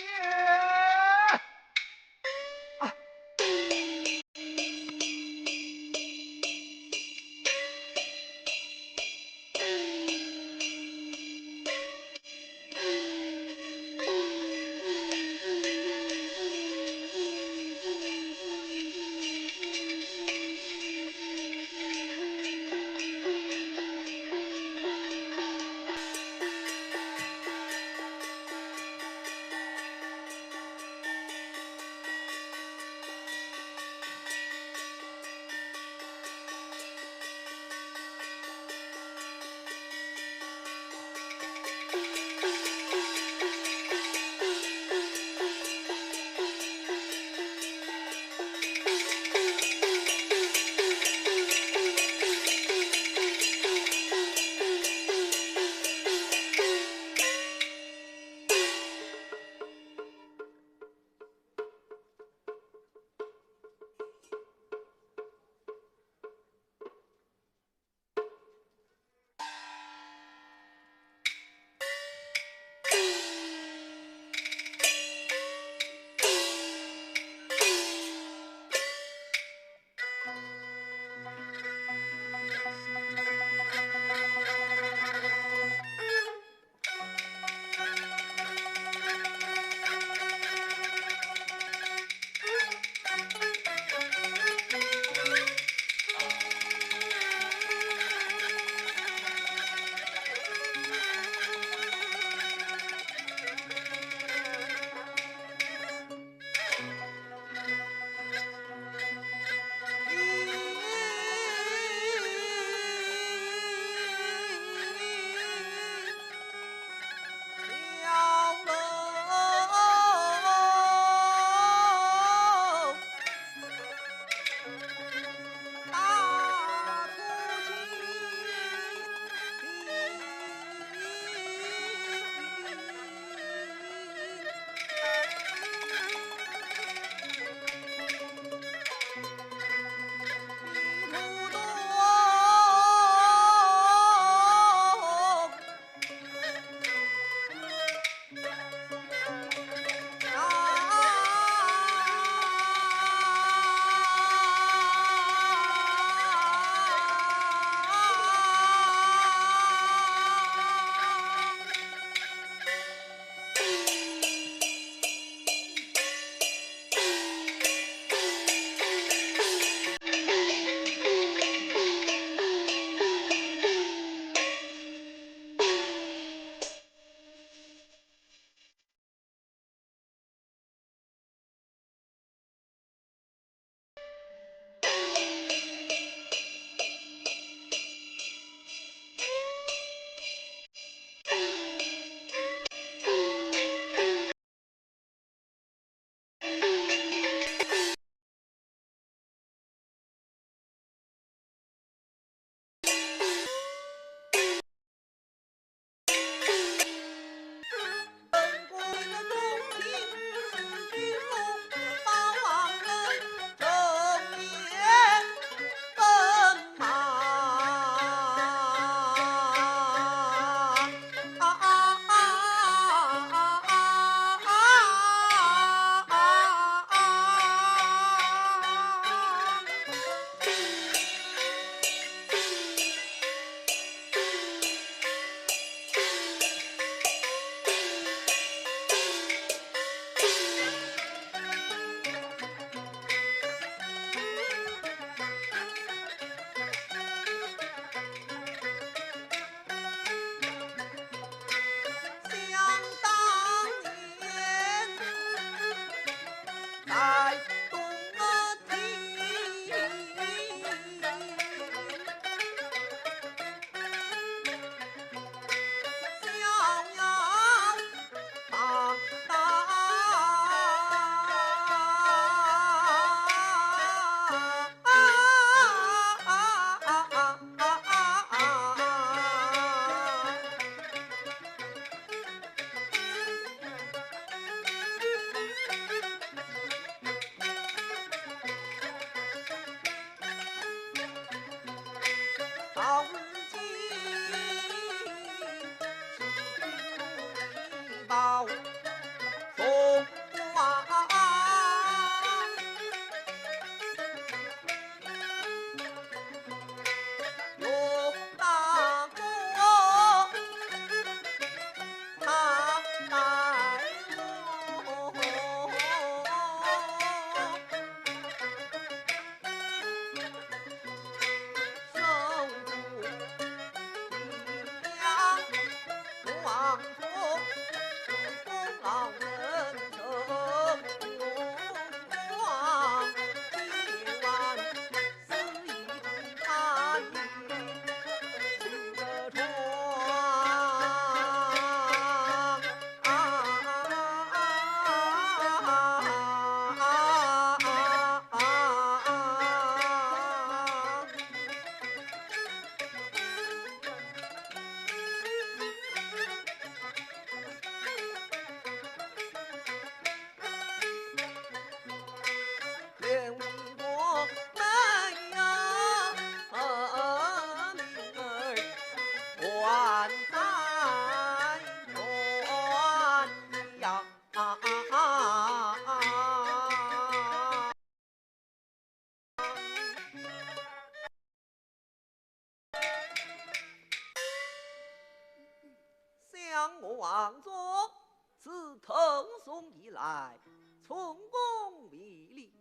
当作自唐宋以来，从功未立。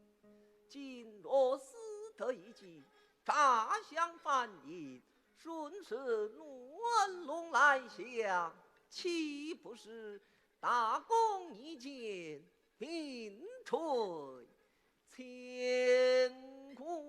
今若死得一计，诈降反逆，顺势乱龙来降，岂不是大功一件，名垂千古？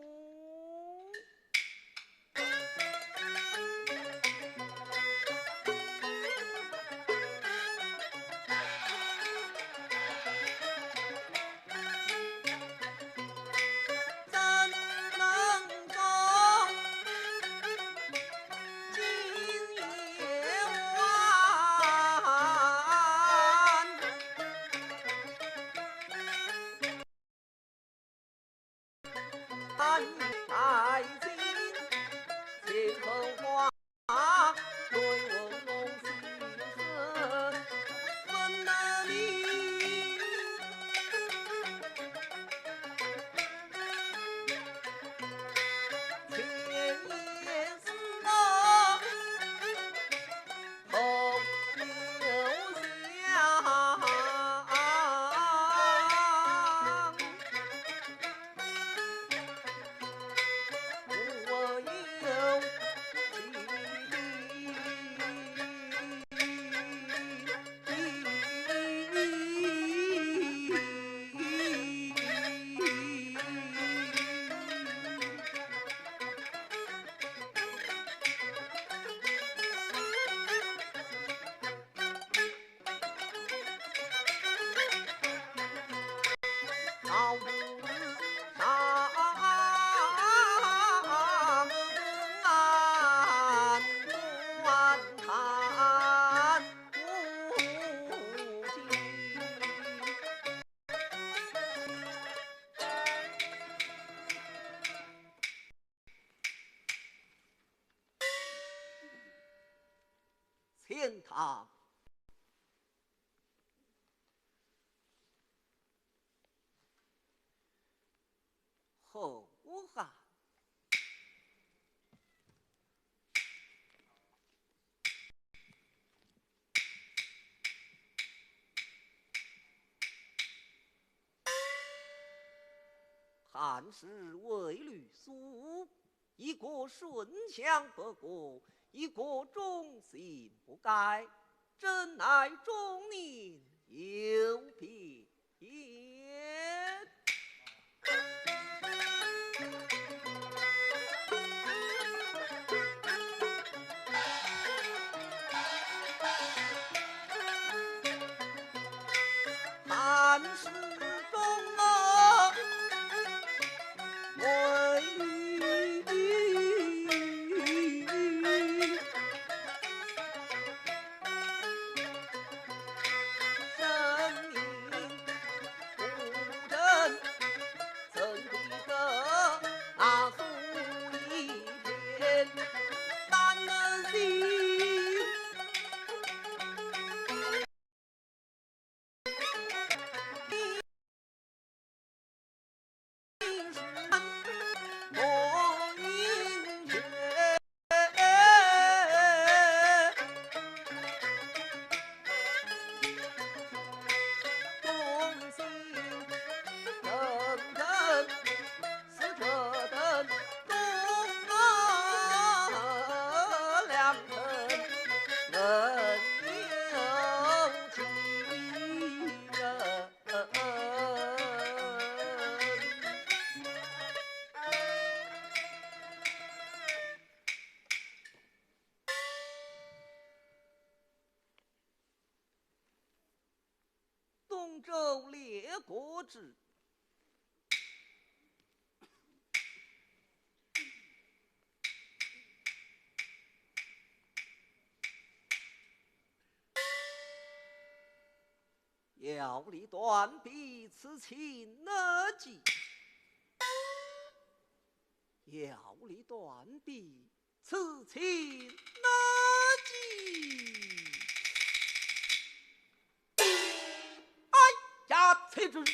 钱塘。好啊。 汉室为律所，一国顺享不过，一国忠信不改，朕乃忠言有别。 东周列国志。 要立断臂，刺秦拿纪。要立断臂，刺秦拿纪。哎呀，且住！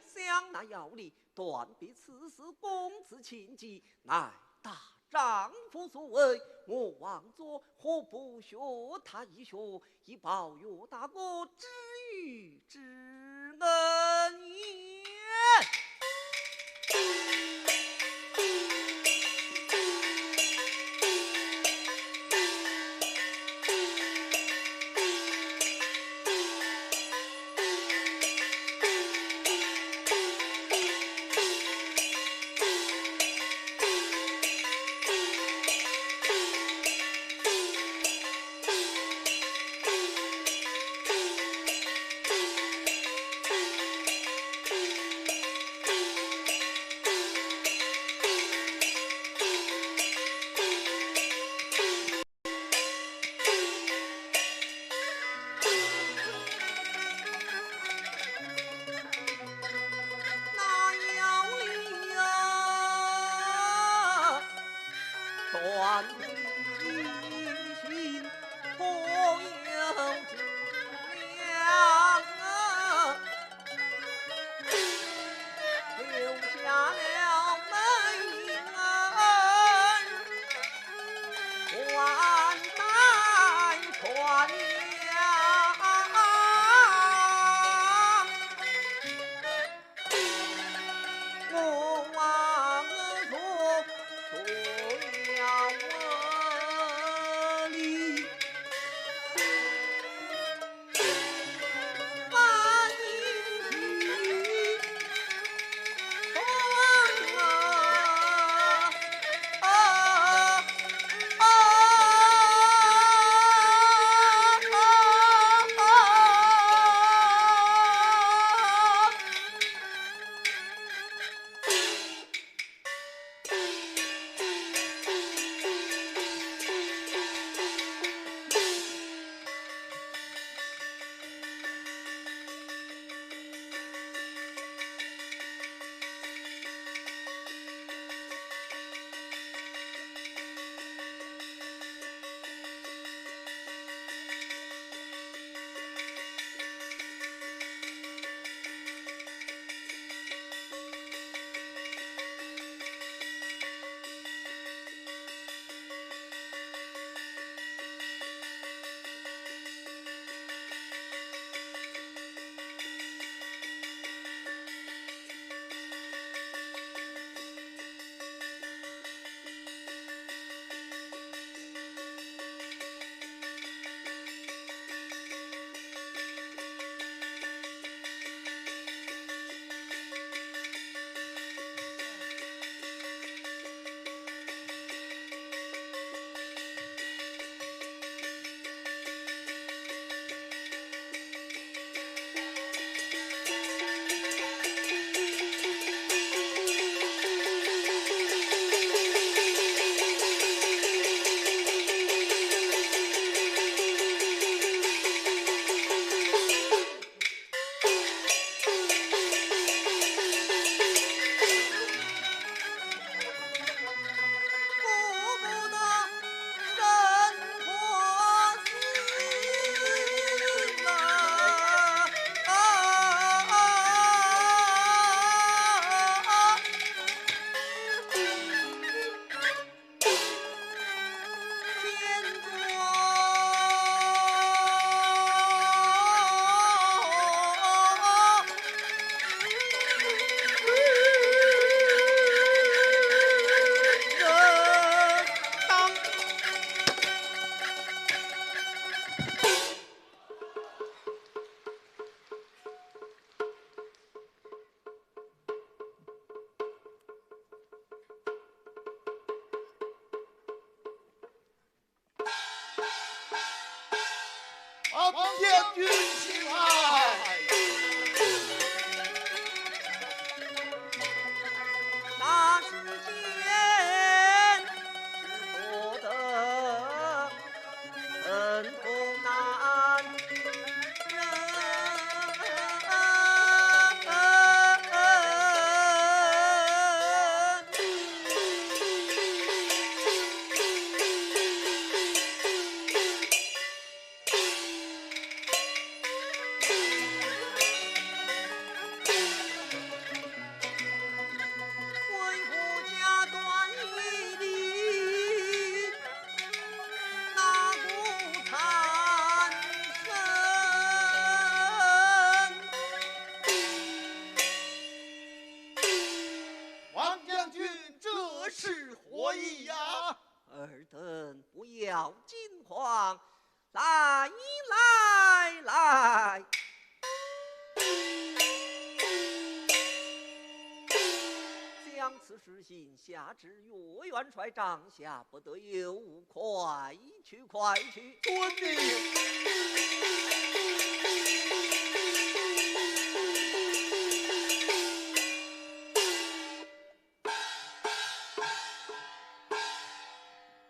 想那要立断臂刺史公子虔计，乃大丈夫所为，我枉做何不学他一学，以报与大哥知遇之恩也。王将军请来。此事情下至岳元帅帐下，不得有误，快去，快去。遵命。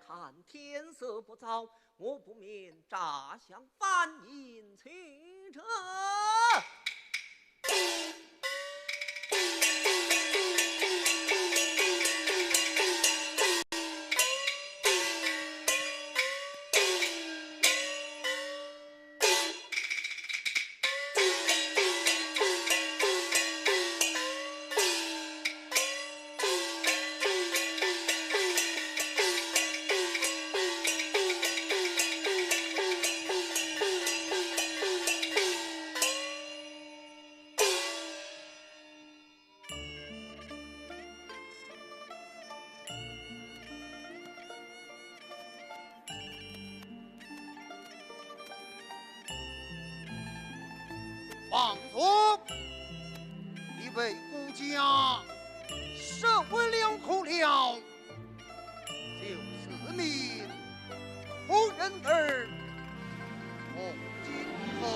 看天色不早，我不免扎香 饭饮去者。王叔，你为孤家守卫良苦了，就赐名夫人儿。从今以后，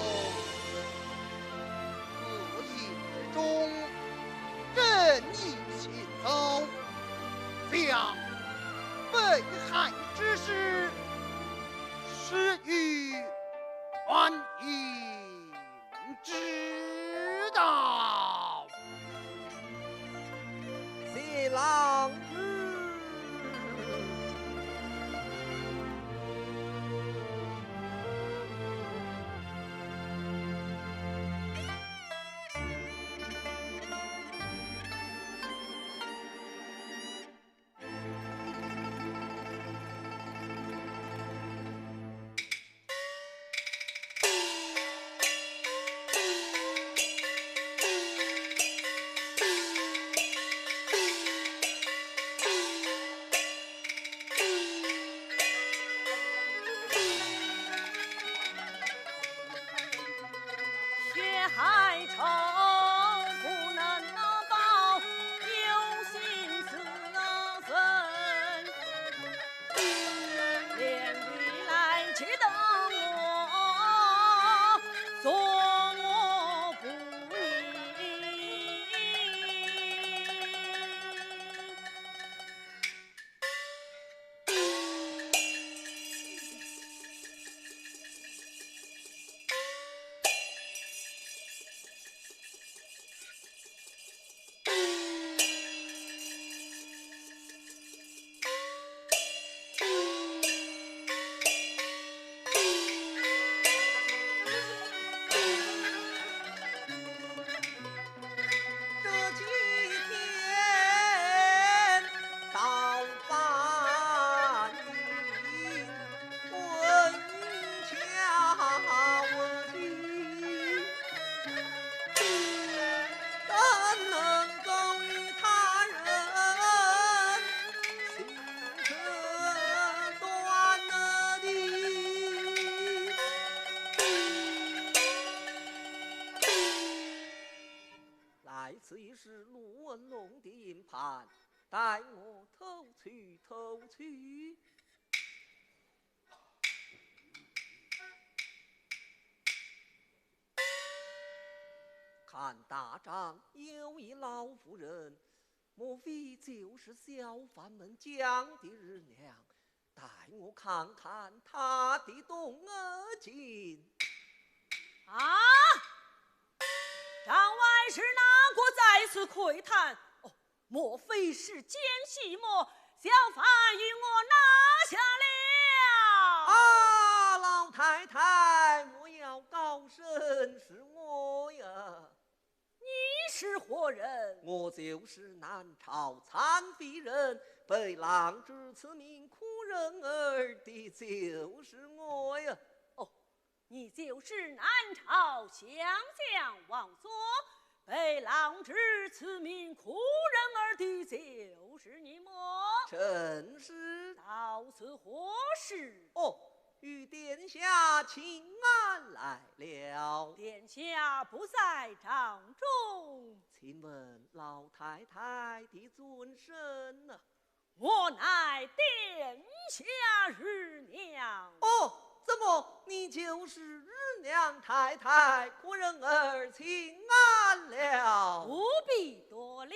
各营之中，任你行走，将被害之事，施与 安营之道。谢郎君。看大帐有一老妇人，莫非就是小番门江的二娘？待我看看她的动静。啊！帐外是哪个在此窥探？哦， 莫非是奸细么？小番与我拿下了。啊，老太太，莫要高声，是我呀。你是何人？我就是南朝参妃人，被郎中赐名苦人儿的，就是我呀。哦， 你就是南朝降将王佐，被郎中赐名苦人儿的，就是你么？正是。到此何时？哦，与殿下请安来了。殿下不在帐中。请问老太太的尊甚呢？我乃殿下乳娘。哦，怎么你就是乳娘太太？客人儿请安了。不必多礼。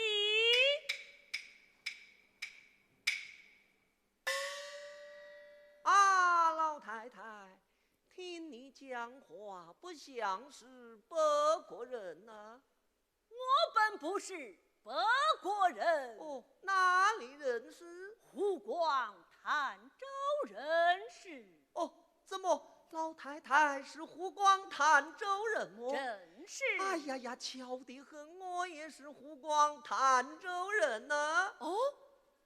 啊，老太太，听你讲话不像是北国人呐。我本不是北国人。哦，哪里人士？湖广潭州人士。哦，怎么，老太太是湖广潭州人么？正是。哎呀呀，巧得很，我也是湖广潭州人呐。哦，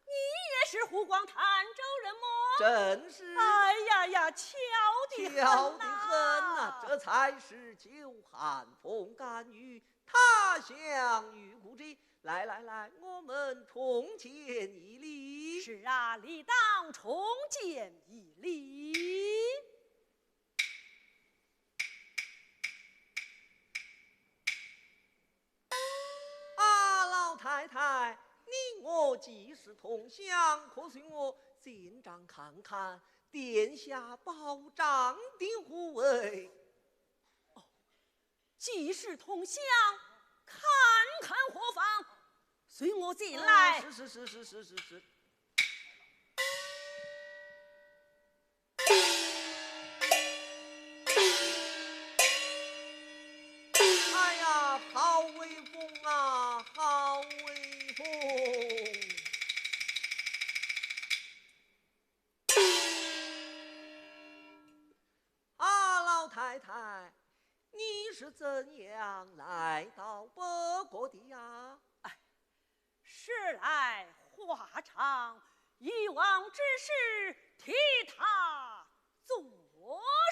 你也是湖广潭州人么？正是。哎呀呀，巧得很呐。巧得很呐，这才是久旱逢甘雨，他乡遇故知。来来来，我们重见一礼。是啊，理当重见一礼。 啊，老太太，你我既是同乡，可随我进帐看看殿下宝帐的护卫。哦，既是同乡，看看何妨？随我进来。啊，是是是是是是是。 哎呀，好威风啊，好威风！啊，老太太，你是怎样来到北国的呀？哎， 时来话长，以往之事替他作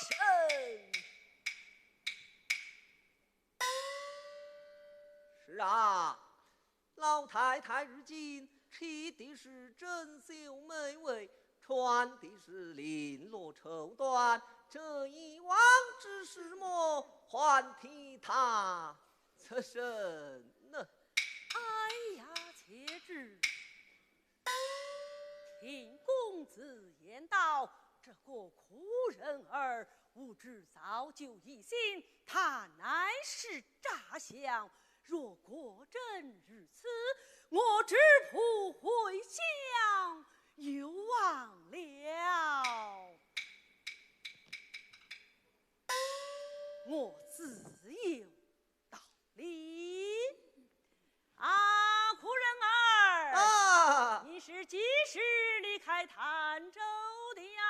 甚。是啊，老太太如今娶的是珍馐美为，穿的是绫罗绸缎，这以往之事么，还替他作甚呢？哎呀，且住！听公子言道，这个苦人儿，吾知早就疑心，他乃是诈降。若果真如此，我主仆回乡有望了。我自有道理。啊，苦人儿，啊！你是几时离开潭州的呀？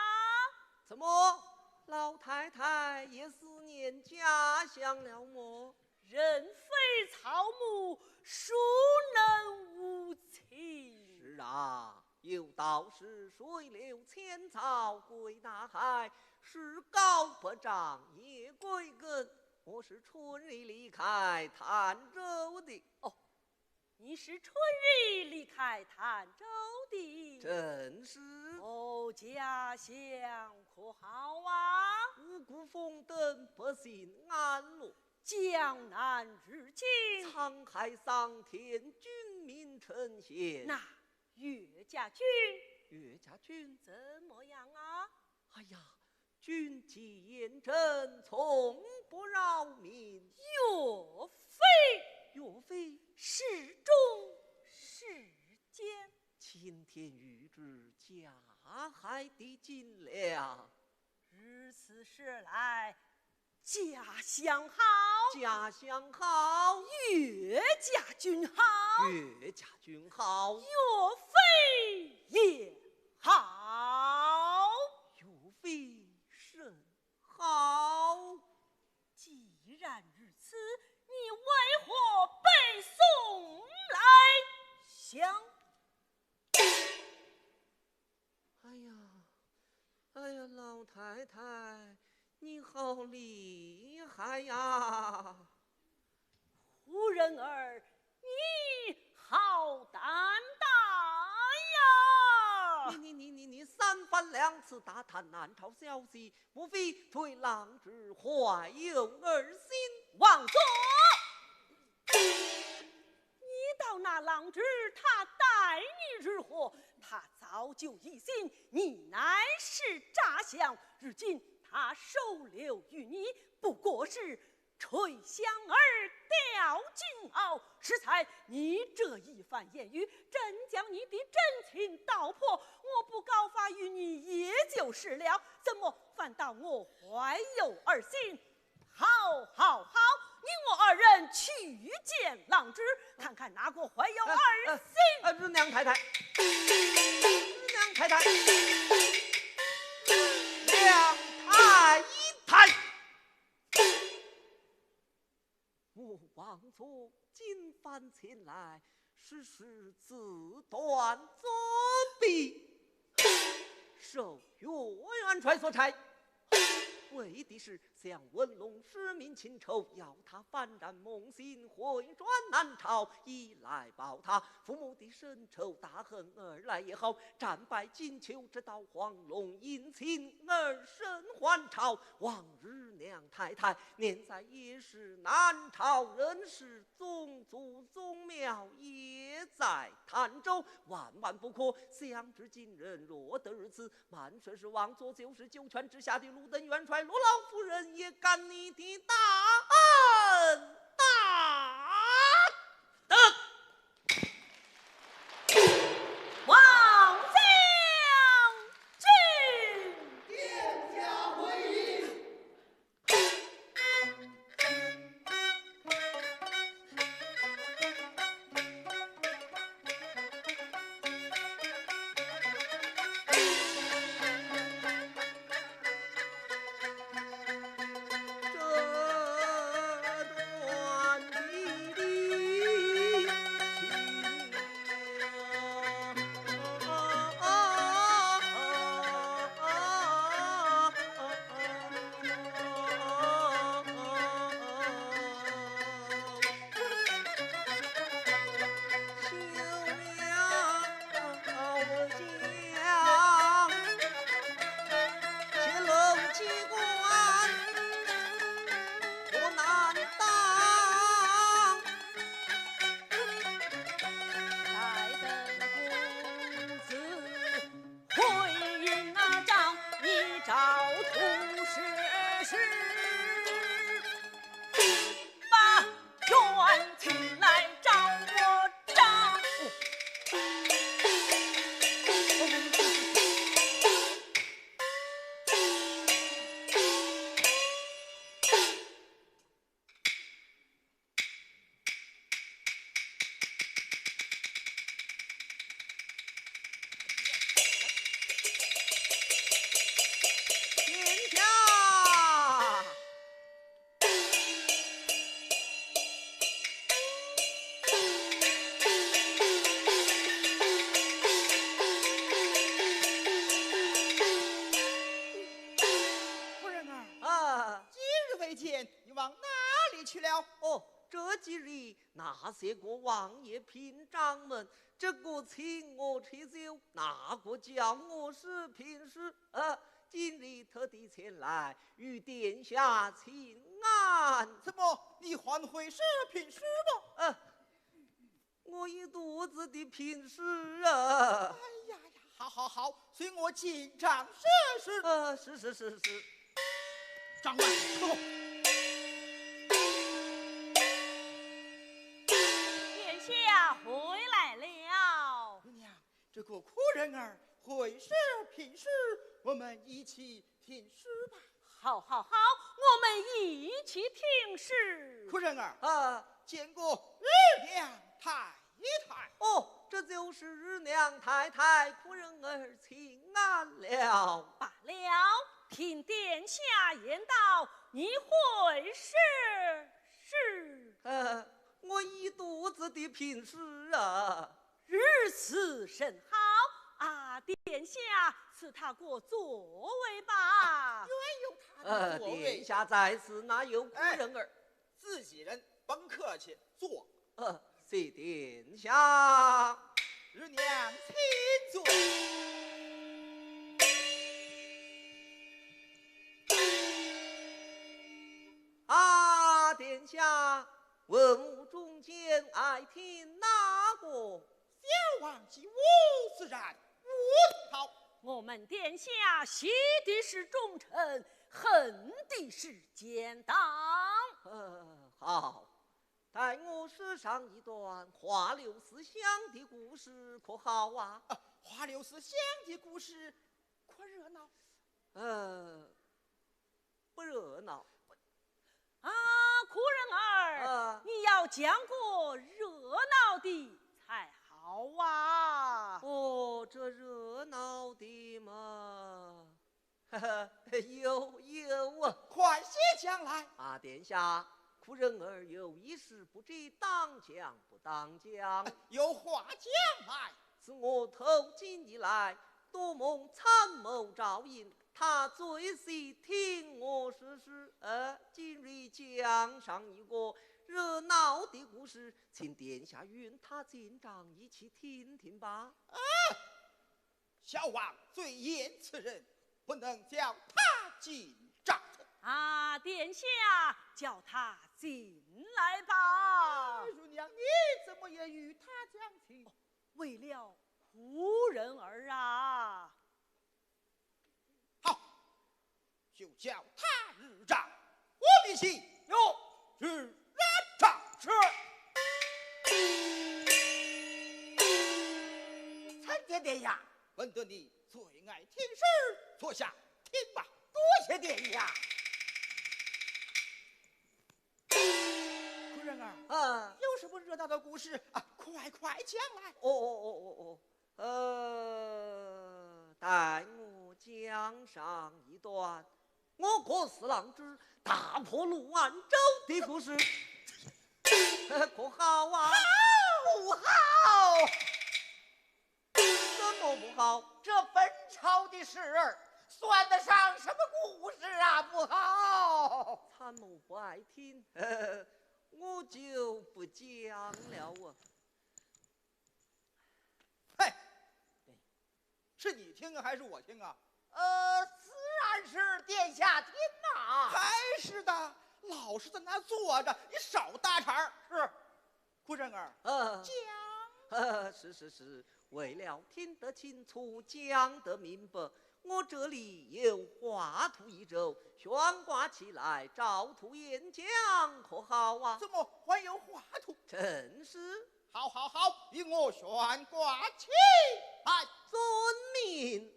怎么，老太太也思念家乡了么？人非草木，孰能无情？是啊， 有道是"水流千草归大海，树高百丈也归根"，我是春日离开潭州的。哦，你是春日离开潭州的？正是。哦，家乡可好啊？五谷丰登，百姓安乐。江南如今？沧海桑田，军民成贤。那 岳家军。岳家军？怎么样啊？哎呀，军纪严整，从不扰民。岳飞？岳飞？始忠始奸。青天御赐，加害的尽了。 如此说来，家乡好？家乡好？岳家军好？岳家军好？岳飞也好？岳飞甚好？既然如此，你为何背宋来降？ 哎呀，哎呀，老太太，你好厉害呀！胡人儿，你好胆大呀！你，你，你，你，你三番两次打探南朝消息，莫非对郎侄怀有二心？王佐，你道那郎侄他待你如何？他早就疑心你乃是诈降，如今他收留于你，不过是 吹响耳吊金号，适才你这一番言语，真将你的真情道破。我不告发于你也就是了，怎么反倒我怀有二心？好，好，好，你我二人去见郎侄，看看哪个怀有二心。啊，啊，啊，娘太太，娘太太，娘太太。 我王佐今番前来，实是自断尊卑，受岳元帅所差，为的是向文龙施明情仇，要他反染蒙心，回转南朝，以来报答父母的深仇大恨。二来也好，战败荆州，直捣黄龙，因情而生还朝。望二娘太太，念在也是南朝人士， 宗族宗庙也在潭州，万万不可。想至今人落得如此，满说是王佐就是九泉之下的路灯元帅，罗老夫人也感你的大恩大德。王将军！殿下回。 殿下！夫人儿，啊，几日未见，你往哪里去了？哦，这几日那些个王爷嫔丈们，这个请我吃酒，那个叫我是平氏，呃，今日特地前来与殿下请安。怎么，你还会是平氏吗？呃，我一肚子的平氏啊。哎呀呀，好好好，随我进帐试试。呃，是是是是。 掌门，走。殿下回来了。二娘，这个苦人儿会是平氏，我们一起评诗吧。好，好，好，我们一起评诗。苦人儿，啊，见过二娘太太。哦，这就是二娘太太，苦人儿请安了。罢了， 听殿下言道，你会是诗？呃，我一肚子的平诗啊。如此甚好，啊，殿下赐他个座位吧。原有他的座位。呃，殿下在此，哪有苦人儿？哎，自己人，甭客气，坐。 呃，谢殿下。二娘请坐。下文武中间爱听哪个？小王及我自然问道。我们殿下喜的是忠臣，恨的是奸党。呃，好，待我说上一段花柳思香的故事，可好啊？啊，花柳思香的故事，可热闹？呃，不热闹。啊，苦人儿，啊。你要讲个热闹的才好啊。哦，这热闹的嘛，呵呵，有，有啊。快些讲来。啊，殿下，苦人儿有一事不知当讲不当讲。有话讲来。自我投京以来，多蒙参谋照应，他最喜听我说书。呃，今日讲上一个热闹的故事，请殿下与他进帐一起听听吧。啊，小王最厌此人，不能叫他进帐。啊，殿下，叫他进来吧。哎，乳娘，你怎么也与他讲情？为了苦人儿啊。好，就叫他入帐，我们请。有。入帐。是。参见殿下。闻得你最爱听书，坐下听吧。多谢殿下。 夫人啊，啊。有什么热闹的故事啊？快快讲来。哦，哦，哦，哦，哦，呃，待我讲上一段，我郭四郎之大破潞安州的故事，可好啊？好，好。 怎么不好？这本朝的事儿，算得上什么故事啊？不好。参谋不爱听，我就不讲了啊。嘿，是你听啊，还是我听啊？呃，自然是殿下听啊。还是的，老是在那坐着，你少搭茬儿。是。 夫人儿，嗯。讲。是，是，是，为了听得清楚，讲得明白，我这里有画图一轴，悬挂起来，照图演讲，可好啊？怎么还有画图？正是。好，好，好，与我悬挂起来。遵命。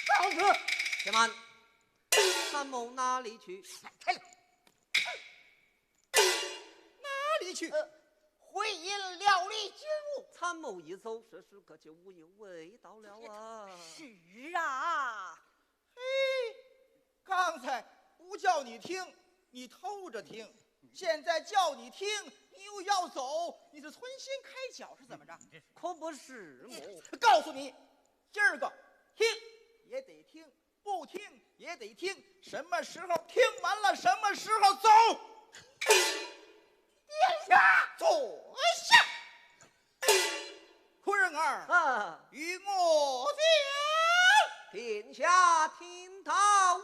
告辞。且慢，参谋哪里去？哪里去？呃，回营料理军务。参谋一走，说书可就无影未到了啊。是啊。 嘿，刚才不叫你听，你偷着听；现在叫你听，你又要走，你是存心开脚是怎么着？可不是么。告诉你，今儿个听也得听，不听也得听，什么时候听完了，什么时候走。殿下，坐下。 夫人儿，啊。与我讲。殿下听道啊。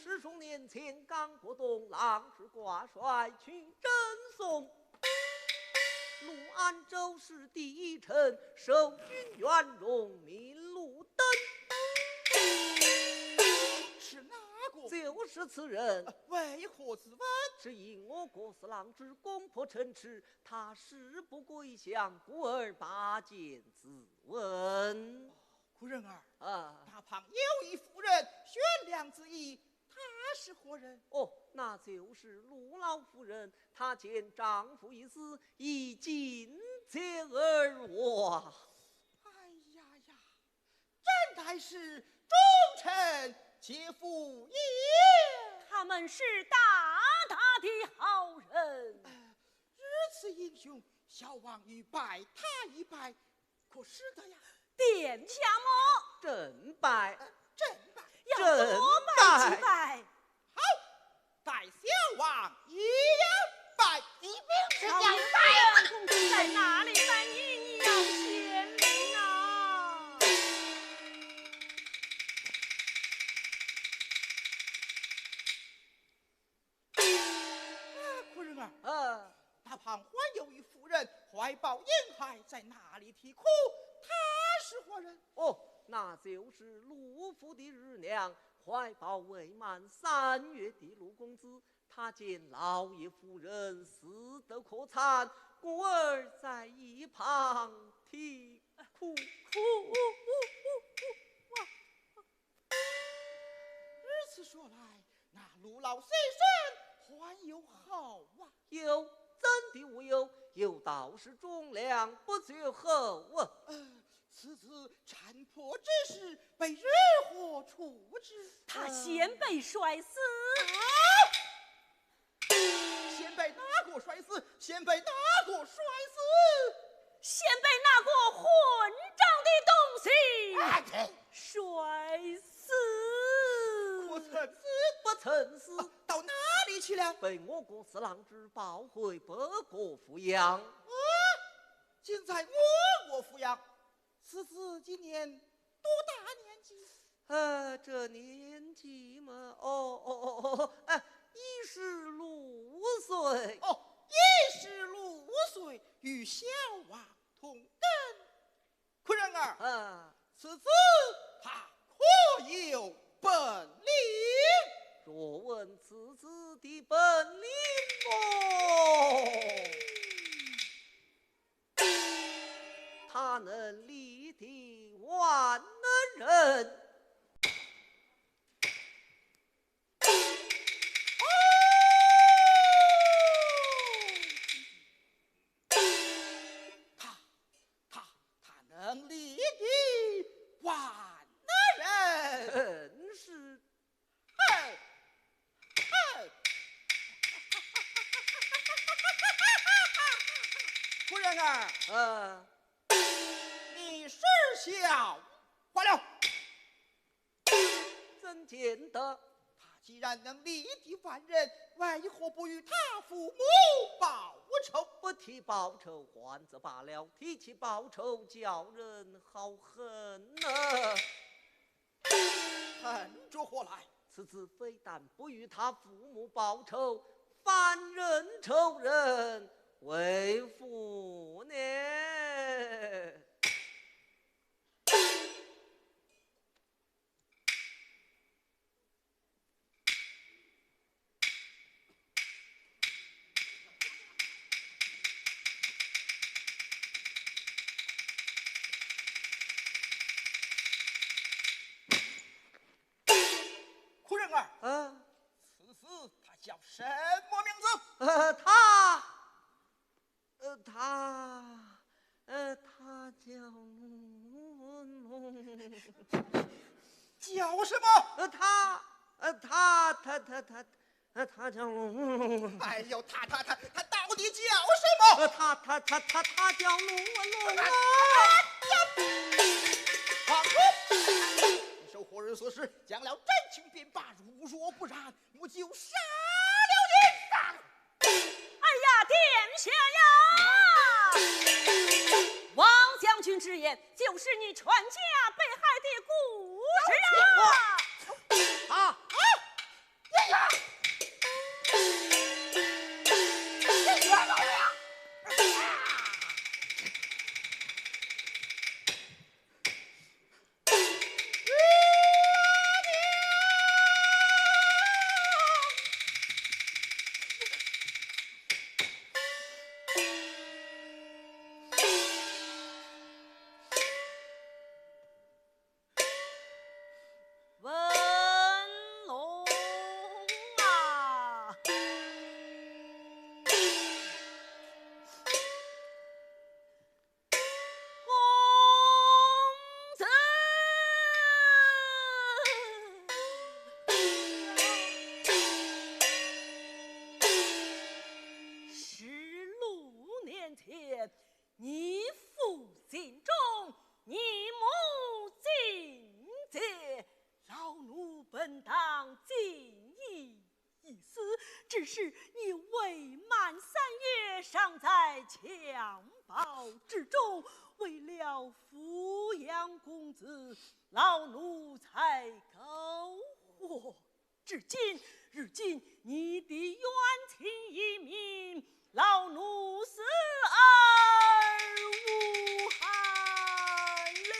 十数年前，刚过冬，郎世挂帅去征宋。潞安州是第一城，守军袁荣，明路 等。是哪个？就是此人。为何自刎？只因我郭四郎之攻破城池，他誓不归降，故而拔剑自刎。夫人儿，啊。那旁有一妇人，悬梁之役，她是何人？哦，那就是陆老夫人，她见丈夫已死，已尽折耳啊。哎呀呀， 真乃是忠臣杰夫也。他们是大大的好人。呃，如此英雄，小王欲拜他一拜，可使得呀？殿下么？正拜。呃，正拜。要多拜几拜。好，待小王一样拜。一并是两拜。公子在哪里？三爷，你要显灵啊！啊，客人啊，呃，那旁还有一妇人，怀抱婴孩，在那里啼哭，她是何人？哦，那就是陆府的乳娘，怀抱未满三月的陆公子。他见老爷夫人死得可惨，故而在一旁啼哭。哭。如此说来，那陆老先生还有后啊？有，怎的无有？有道是忠良不绝后啊。呃，此次战破之时，被如何处置？他先被摔死。啊！先被哪个摔死？先被哪个摔死？先被那个混账的东西，哎，摔死。可曾死？不曾死。啊，到哪里去了？被我国侍郎中抱回北国抚养。啊，竟在我国抚养。此次今年多大年纪？呃，这年纪嘛，哦，哦，哦，哦，哎，一十六岁。哦，一十六岁，与小王同等。客人儿，啊，此子他可有本领？若问此子的本领么，他能力敌万能人。他，他，他能力敌万能人。真是。嘿，嘿。夫人啊，呃，你是笑话了。 怎见得？他既然能力敌万人，为何不与他父母报仇？不提报仇还则罢了，提起报仇，叫人好恨呐。恨着何来？此子非但不与他父母报仇，反认仇人为父呢。 夫人啊，啊？此子他叫什么名字？呃，他，呃，他，呃，他叫…… 叫什么？呃，他，呃，他，他，他，他，呃，他叫…… 哎呦，他，他，他，他到底叫什么？呃，他，他，他，他，他叫…… 哎呀，放肆！你受何人所使，讲了真情便罢，如若不然，我就杀了你！ 哎呀，殿下呀！王将军之言，就是你全家被害的故事啊！啊！啊！殿下！殿下！当尽一一死，只是你未满三月，尚在襁褓之中，为了抚养公子，老奴才苟活至今。如今你的冤情已泯，老奴死而无憾了。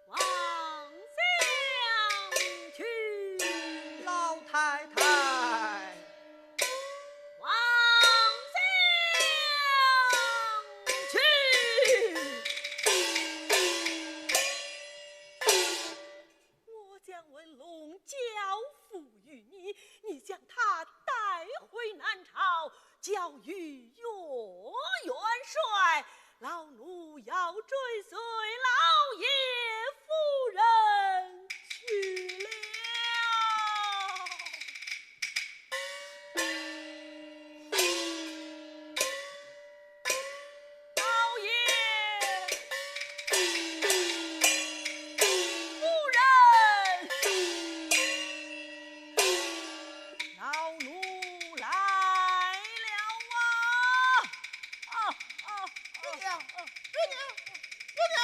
王相去。老太太。王相去。我将文龙交付于你，你将他带回南朝，交与岳元帅。老奴要追随老爷夫人去了。老爷夫人，老奴来了啊！啊啊！啊！月娘，月娘，月娘。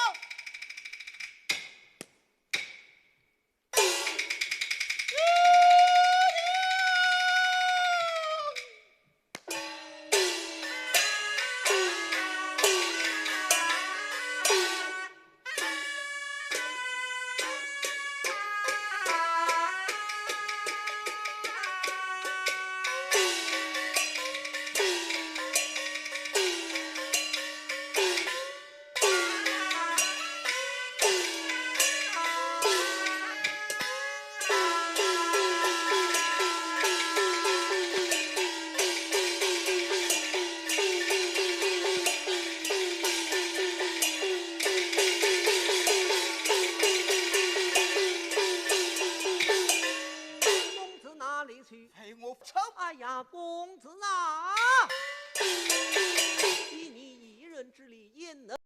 公子哪里去？哎，我不成。哎呀，公子啊！以你一人之力，焉能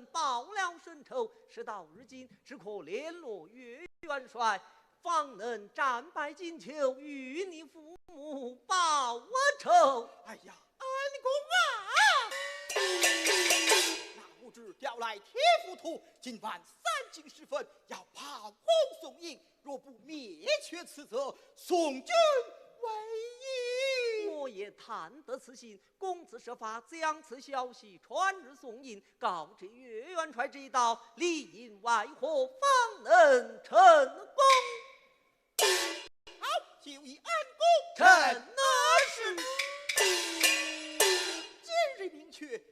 报了深仇？事到如今，只可联络岳元帅，方能战败金秋，与你父母报仇。哎呀，恩公啊！那不知调来铁浮屠，今晚三更时分要炮轰宋营， 若不灭却此贼，宋军危矣。我也探得此信，公子设法将此消息传与宋营，告知岳元帅知道，里应外合，方能成功。好，就依恩公。臣乃是。今日明却冤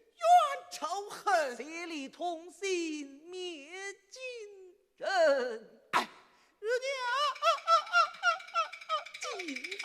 仇恨，协力同心灭金 人。哎，爹娘，金人。